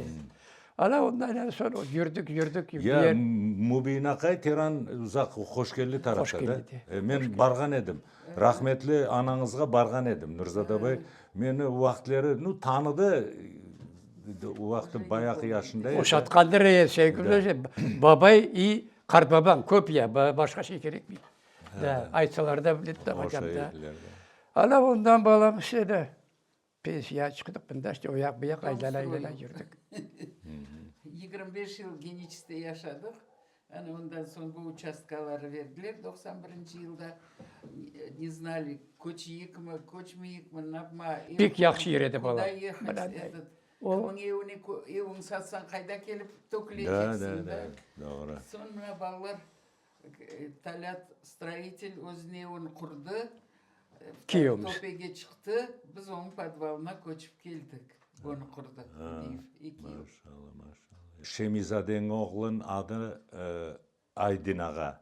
Ana ondan soñ yürdik, yürdik. Ya, Mübin aqay Teran uzaq Hoşkelli tarafta da. Hoşkelli, Men barğan edim. Rahmetli anañızğa barğan edim, Nurzada bay. Meni o vaqıtları, nu, tanıdı, o vaqıt bayağı yaşında edi. Oşatqandır, e, sevgili özü, babay i qartbabañ, köp ya, başqa şey kerekmey. Da, aytsalar da biledi da, Oşay ediler, da. Ana ondan balam işte de. Pensiyağa çıqtıq, mında işte o yaq, bu yaq aylana-aylana yürdik. 25 yıl Geniçeste yaşadıq. Ana ondan soñ bu uçastkaları berdiler 91 yılda. Ne znali, köçeyikmi, köçmeyikmi, napma. Pek yahşı yer edi bala. Kuda yehать, этот, kimniñ evine, eviñ satsañ qayda kelip töküleceksiñ, da. Da, da, doğru. Soñ mına balalar Talât stroitel özüne evini qurdı, Kiyevimiz. Töpege çıqtı, biz onıñ podvalına köçip keldik. Onı qurdı, Mediyev, eki yıl. Maşallah, maşallah. Şemizadeniñ oğlunıñ adı Aydin ağa.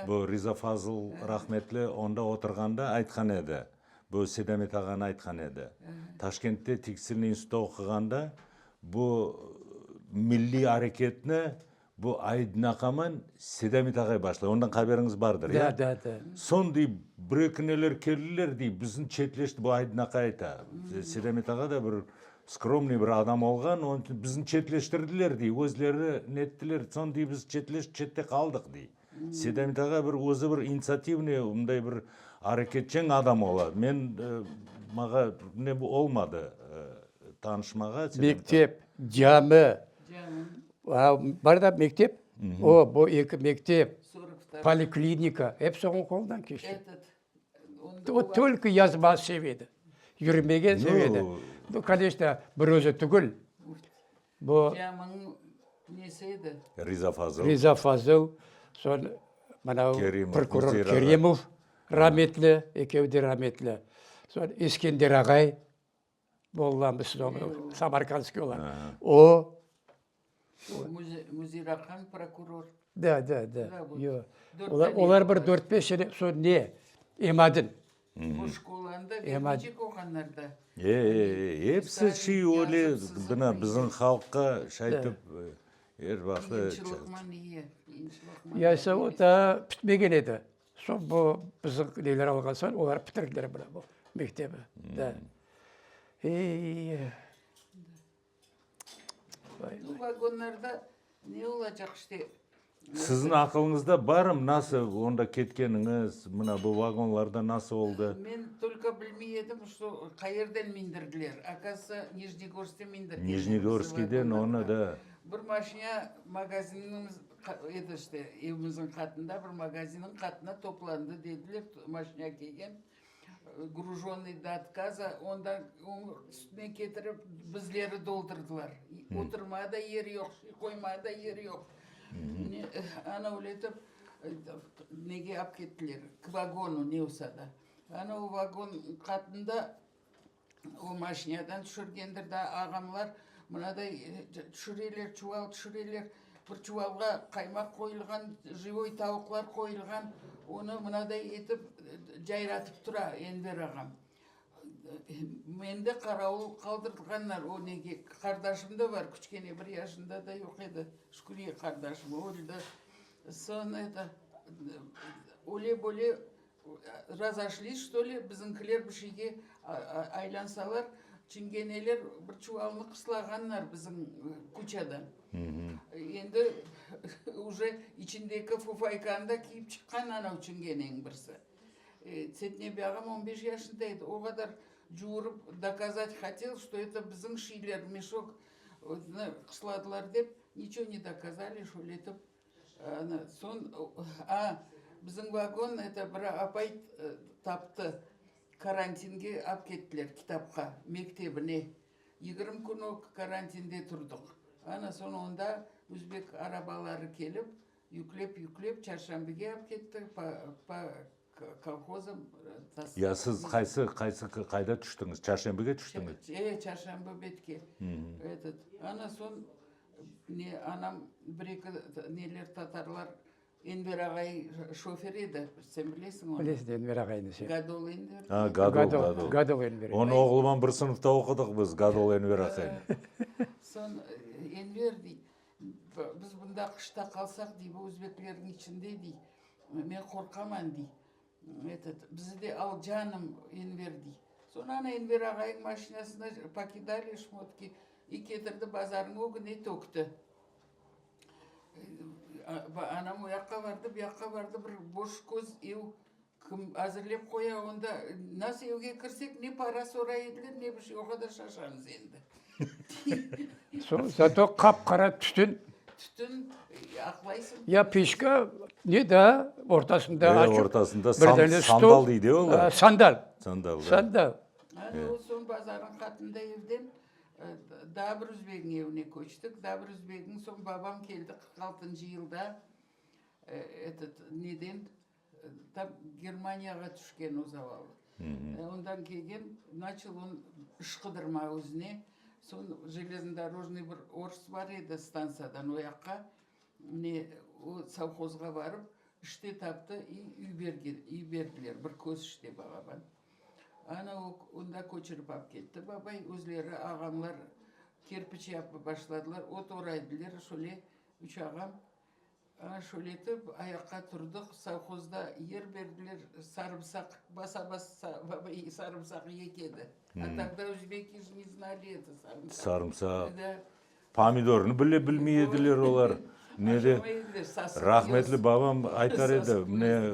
Bu Riza Fazıl rahmetli onda oturğanda aytqan edi, bu Sedamet ağanı aytqan edi. Taşkentte tekstilniy institutta oquğanda bu milliy areketni. Bu Aydın aqaman Sedamit aqay başlay, ondan haberiñiz bardır, ya? Da, da, da. Soñ, dey, bir-eki neler keldiler, dey, bizni çetleşti, bu Aydın aqay ayta. Sedamit ağa da bir skromnıy bir adam olğan, onıñ içün bizni çetleştirdiler, dey, özleri nettiler, soñ, dey, biz çetleşip çette qaldıq, dey. Sedamit ağa bir özü bir initsiativnıy, mınday bir areketçen adam ola. Men, mağa ne olmadı tanışmağa. Mektep, cami. Bar da mektep, o, bu eki mektep, poliklinika, episi onıñ qolundan keçti. O tolko yazmağa seve edi, yürümege seve edi. Nu, koneçno, bir özü tügül. Bu Riza Fazıl. Riza Fazıl, soñ mına prokuror Kerimov rametli, ekevi de rametli. Soñ Eskender ağay. Bollanbısız onı, Samarkandskiy olan. O. Müzir aqañ prokuror. Da, da, da. Yoq. Olar bir dört-beş sene, soñ ne, Emadin. Bu şkolanda vermeycek olğanlar da. E, e, episi şey öyle, mına bizim halqqa şaytip er vaqıt. Qıyınçılıqman iye, qıyınçılıqman. Yaysa o daa bitmegen edi. Soñ bu bizim neler alğan soñ olar bitirdiler mına bu mektebi. Da. Ey. Bu vagonlarda ne olacaq işte. Siziñ aqılıñızda barmı nasıl onda ketkeniñiz, mına bu vagonlarda nasıl oldı? Men tolko bilmey edim, şto qayerden mindirdiler. Okazıvtsa, Nijnegorskte mindirgenler. Nijnegorskiyden onı da. Bir maşina magazinniñ Edi işte, evimizniñ qatında bir magazinniñ qatına toplandı dediler, maşina kelgen, grujonnıy do otkaza, ondan onıñ üstüne ketirip bizleri doldurdılar. Oturmağa da yer yoq, şey qoymağa da yer yoq. Ana öyle etip nege alıp kettiler, k vagonu, ne olsa da. Ana o vagon qatında O maşinadan tüşürgendir da, ağamlar mınaday tüşüreler, çuval tüşüreler. Bir çuvalğa qaymaq qoyulğan, jivoy tavuqlar qoyulğan. Onı mınaday etip cayratıp tura Enver ağam. Mende qaravul qaldırğanlar o nege, qardaşım da bar, küçkene, bir yaşında da yoq edi, Şükriye qardaşım, o öldi. Soñ eto, öyle-böyle Razoşlis, çto li, bizimkiler bir şeyge aylansalar, çingeneler bir çuvalnı qıslağanlar bizim kuçadan. Endi uje içindeki fufaykanı da kiyip çıqqan anav çingeneniñ birisi. Setnebi ağam on beş yaşında edi, o qadar cuvurıp dokazat hotel, çto eto bizim şeyler, meşok qısladılar dep, niço ne dokazali, şöyle etip Ana, soñ, a, bizim vagon, eto, bir apay taptı, karantinge ap kettiler, kitapqa, mektebine. 20 kün o karantinde turdıq. Ana, soñ onda özbek arabaları kelip, yüklep-yüklep Çarşambige ap ketti, po, po kolhozam. Ya siz qaysı, qaysı, qayda tüştiñiz? Çarşambige tüştiñiz? E, Çarşamba betke. Etot, ana, soñ Ne, anam bir-eki neler tatarlar, Enver ağay şofer edi, sen bilesiñ onı. Bilesiñ Enver ağaynı sen. Gadol Enver. A, Gadol, Gadol. Gadol Enver. Onıñ oğluman bir sınıfta oqudıq biz, Gadol Enver aqaynı. Soñ Enver dey, biz bunda qışta qalsaq, dey, bu özbeklerniñ içinde, dey, men qorqaman, dey. Etot, bizi de al, canım, Enver, dey. Soñ ana Enver ağayıñ maşinasına pokidali şmotki i ketirdi bazarnıñ ögüne tökti. Anam o yaqqa bardı, bu yaqqa bardı, bir boş köz ev kim azırlep qoya, onda nasıl evge kirsek, ne para soray ediler, ne bir şey, o qadar şaşamız endi. Soñ zato qap-qara tütün. Tütün aqlaysıñ. Ya peçka, ne daa ortasında E, açıq. ortasında Bir san, dane stol. sandal deydi olar. Sandal. Sandal, da. Sandal. Ana o soñ bazarnıñ qatında evden daa bir özbegniñ evine köçtik. Daa bir özbegniñ soñ babam keldi 46-ncı yılda, etot, neden, Tam Germaniyağa tüşken o zavallı. Ondan kelgen, naçal on iş qıdırmağa özüne. Soñ jeleznodorojnıy bir orus bar edi stantsiyadan o yaqqa, ne, o sovhozğa barıp, işte taptı i üy bergen, üy berdiler, bir köz işte balaban. Ana o, onda köçürip ap ketti babay, özleri ağamlar kerpiç yapıp başladılar, ot oraydılar, şöyle üç ağam. Ana şöyle etip ayaqqa turdıq, sovhozda yer berdiler, sarımsaq, basa-basa sarımsaq yekedi. A togda özbeki je ne znali eto sarımsaq. Sarımsaq. Da. Pomidornı bile bilmey ediler olar. Nede, rahmetli babam aytar edi, mine,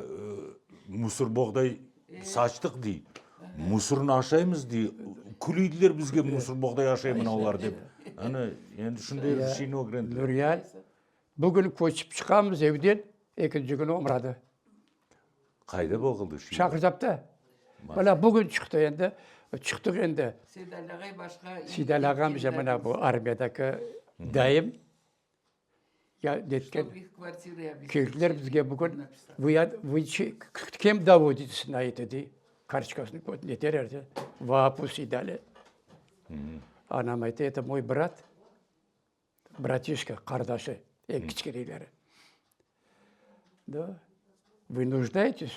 musurboğday saçtıq dey, musurnı aşaymız dey, küleydiler bizge musurboğday aşay mına olar dep. Ana, endi şunday bir şeyni ögrendiler. Nuriyal, bugün köçip çıqamız evden, ekinci künü omradı. Qayda boğuldı şimdi? Şahrizapta. Mına bugün çıqtı endi, çıqtıq endi. Seydali ağay başqa... Seydali ağam bize mına bu armiyadaki dayım, ya netken, keldiler bizge bugün, vı vı kem dovoditесь na eto dey, kartoçkasını neter edi, Vaapu Seydali. Anam ayta, eto moy brat. Bratişka, qardaşı, eñ kiçkeneyleri. Da, vı nujdaetes?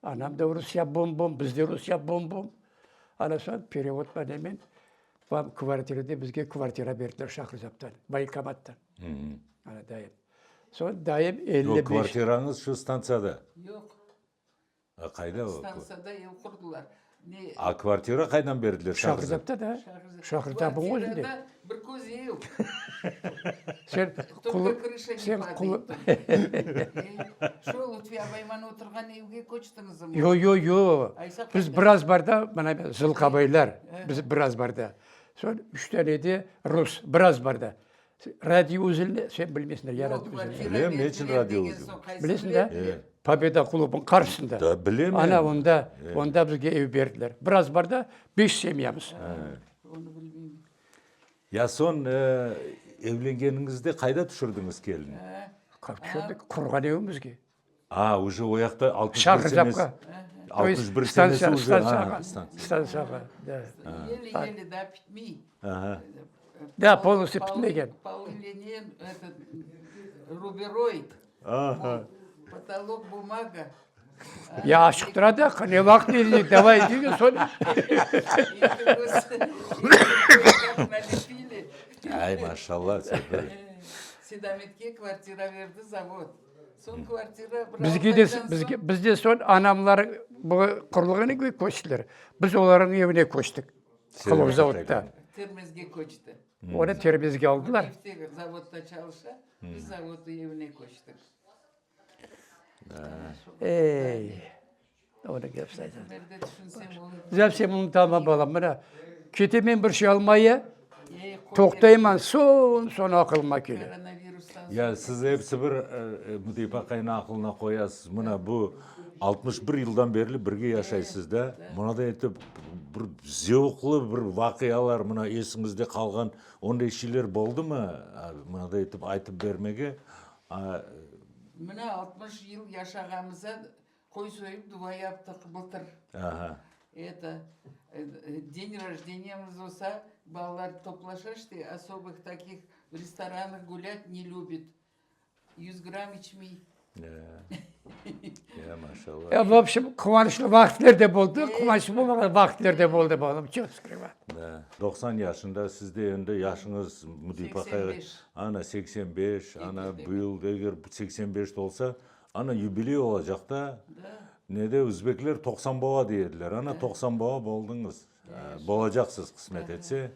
Anam da rusça bum-bum, biz de rusça bum-bum. Ana soñ perevodla nemen vam kvartira dep bizge kvartira berdiler Şahrizaptan, voyenkomattan. Ana dayım. Soñ dayım 55. Yoq, kvartirañız şu stantsiyada? Yoq. A qayda o? Stantsiyada ev qurdılar. Ne? A kvartira qaydan berdiler? Şahrizapta da. Şahrizapnıñ özünde. Kvartirada bir köz ev. Sen Только крыша не sen padayt. Şu Lutfi abayman oturğan evge köçtiñizmi? Yo, yo, yo. Aysa Biz qayda? bir azbarda, mına Zılqabaylar, biz bir azbarda. Soñ üç tane de rus, bir azbarda. Radiouzelni sen bilmeysiñ, ya radiouzelni. Bilem, ne içün radiouzel? Bilesiñ da? Pobeda klubınıñ qarşısında. Da, bilem. Ana onda, onda bizge ev berdiler. Bir azbarda beş semyamız. Onı bilmeyim. Ya soñ evlengeniñizde qayda tüşürdiñiz kelin? Tüşürdik, qurğan evimizge. A, uje o yaqta 61 senesi. Şahrizapqa. 61 senesi uje. Stansiyağa, stansiyağa, da. Yeli-yeli da pitmey. Aha. Da, polностью pitmegen. Polinen этот, ruberoid. Aha. Potolok bumaga. Ya aşıqtıra da, ne vaqıt deycek, davay degen soñ. Ay, maşallah, Sedametke kvartira berdi zavod. Soñ kvartira bir Bizge de, bizge, bizde soñ anamlar bu qurulğan evge köçtiler. Biz olarnıñ evine köçtik. Qılıp-zavodda. Termezge köçti. Onı Termezge aldılar. Nefte zavodda çalışa, biz zavod evine köçtik. Ey, onı kep ayta. Zepsem unutama balam, mına, ketemen bir şey almaya, toqtayman, soñ, soñ aqılıma kele. Ya siz episi bir Müdeyp aqaynıñ aqılına qoyasız, mına bu 61 yıldan berli birge yaşaysız da, mınaday etip bir zevqlı bir vaqialar mına esiñizde qalğan onday şeyler boldımı, mınaday etip aytıp bermege? Mına 60 yıl yaşağanımıza qoy soyıp dua yaptıq bıltır. Aha. Eto, den rojdeniyamız olsa, balalar toplaşa işte, osobıh takih v restoranah gulât ne lübit. Yüz gramm içmey. Ya, maşallah. Ya, v obşem, quvançlı vaqıtlar da boldı, quvançlı bolmağan vaqıtlar da boldı, balam, çoq skrivat. Da, 90 yaşında, siz de endi yaşıñız, Müdiyp aqay, 85. ana, 85, ana, bıyıl eger 85 tolsa, ana, yubiley olacaq da. Ne de, özbekler 90 baba dey ediler, ana, 90 baba boldıñız, bolacaqsız, qısmet etse.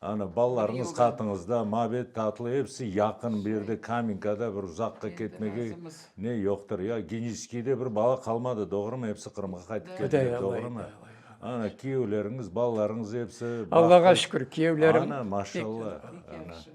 Ana, balalarıñız qatıñızda, mabet, tatlı, episi yaqın, bu yerde Kamenkada bir uzaqqa ketmege ne yoqtır. Ya Geniçeskiyde bir bala qalmadı, doğrumı? Episi Qırımğa qaytıp kettiler, doğrumı? Ana, kiyevleriñiz, balalarıñız episi Allağa şükür, kiyevlerim Ana, maşallah. Pek yahşı.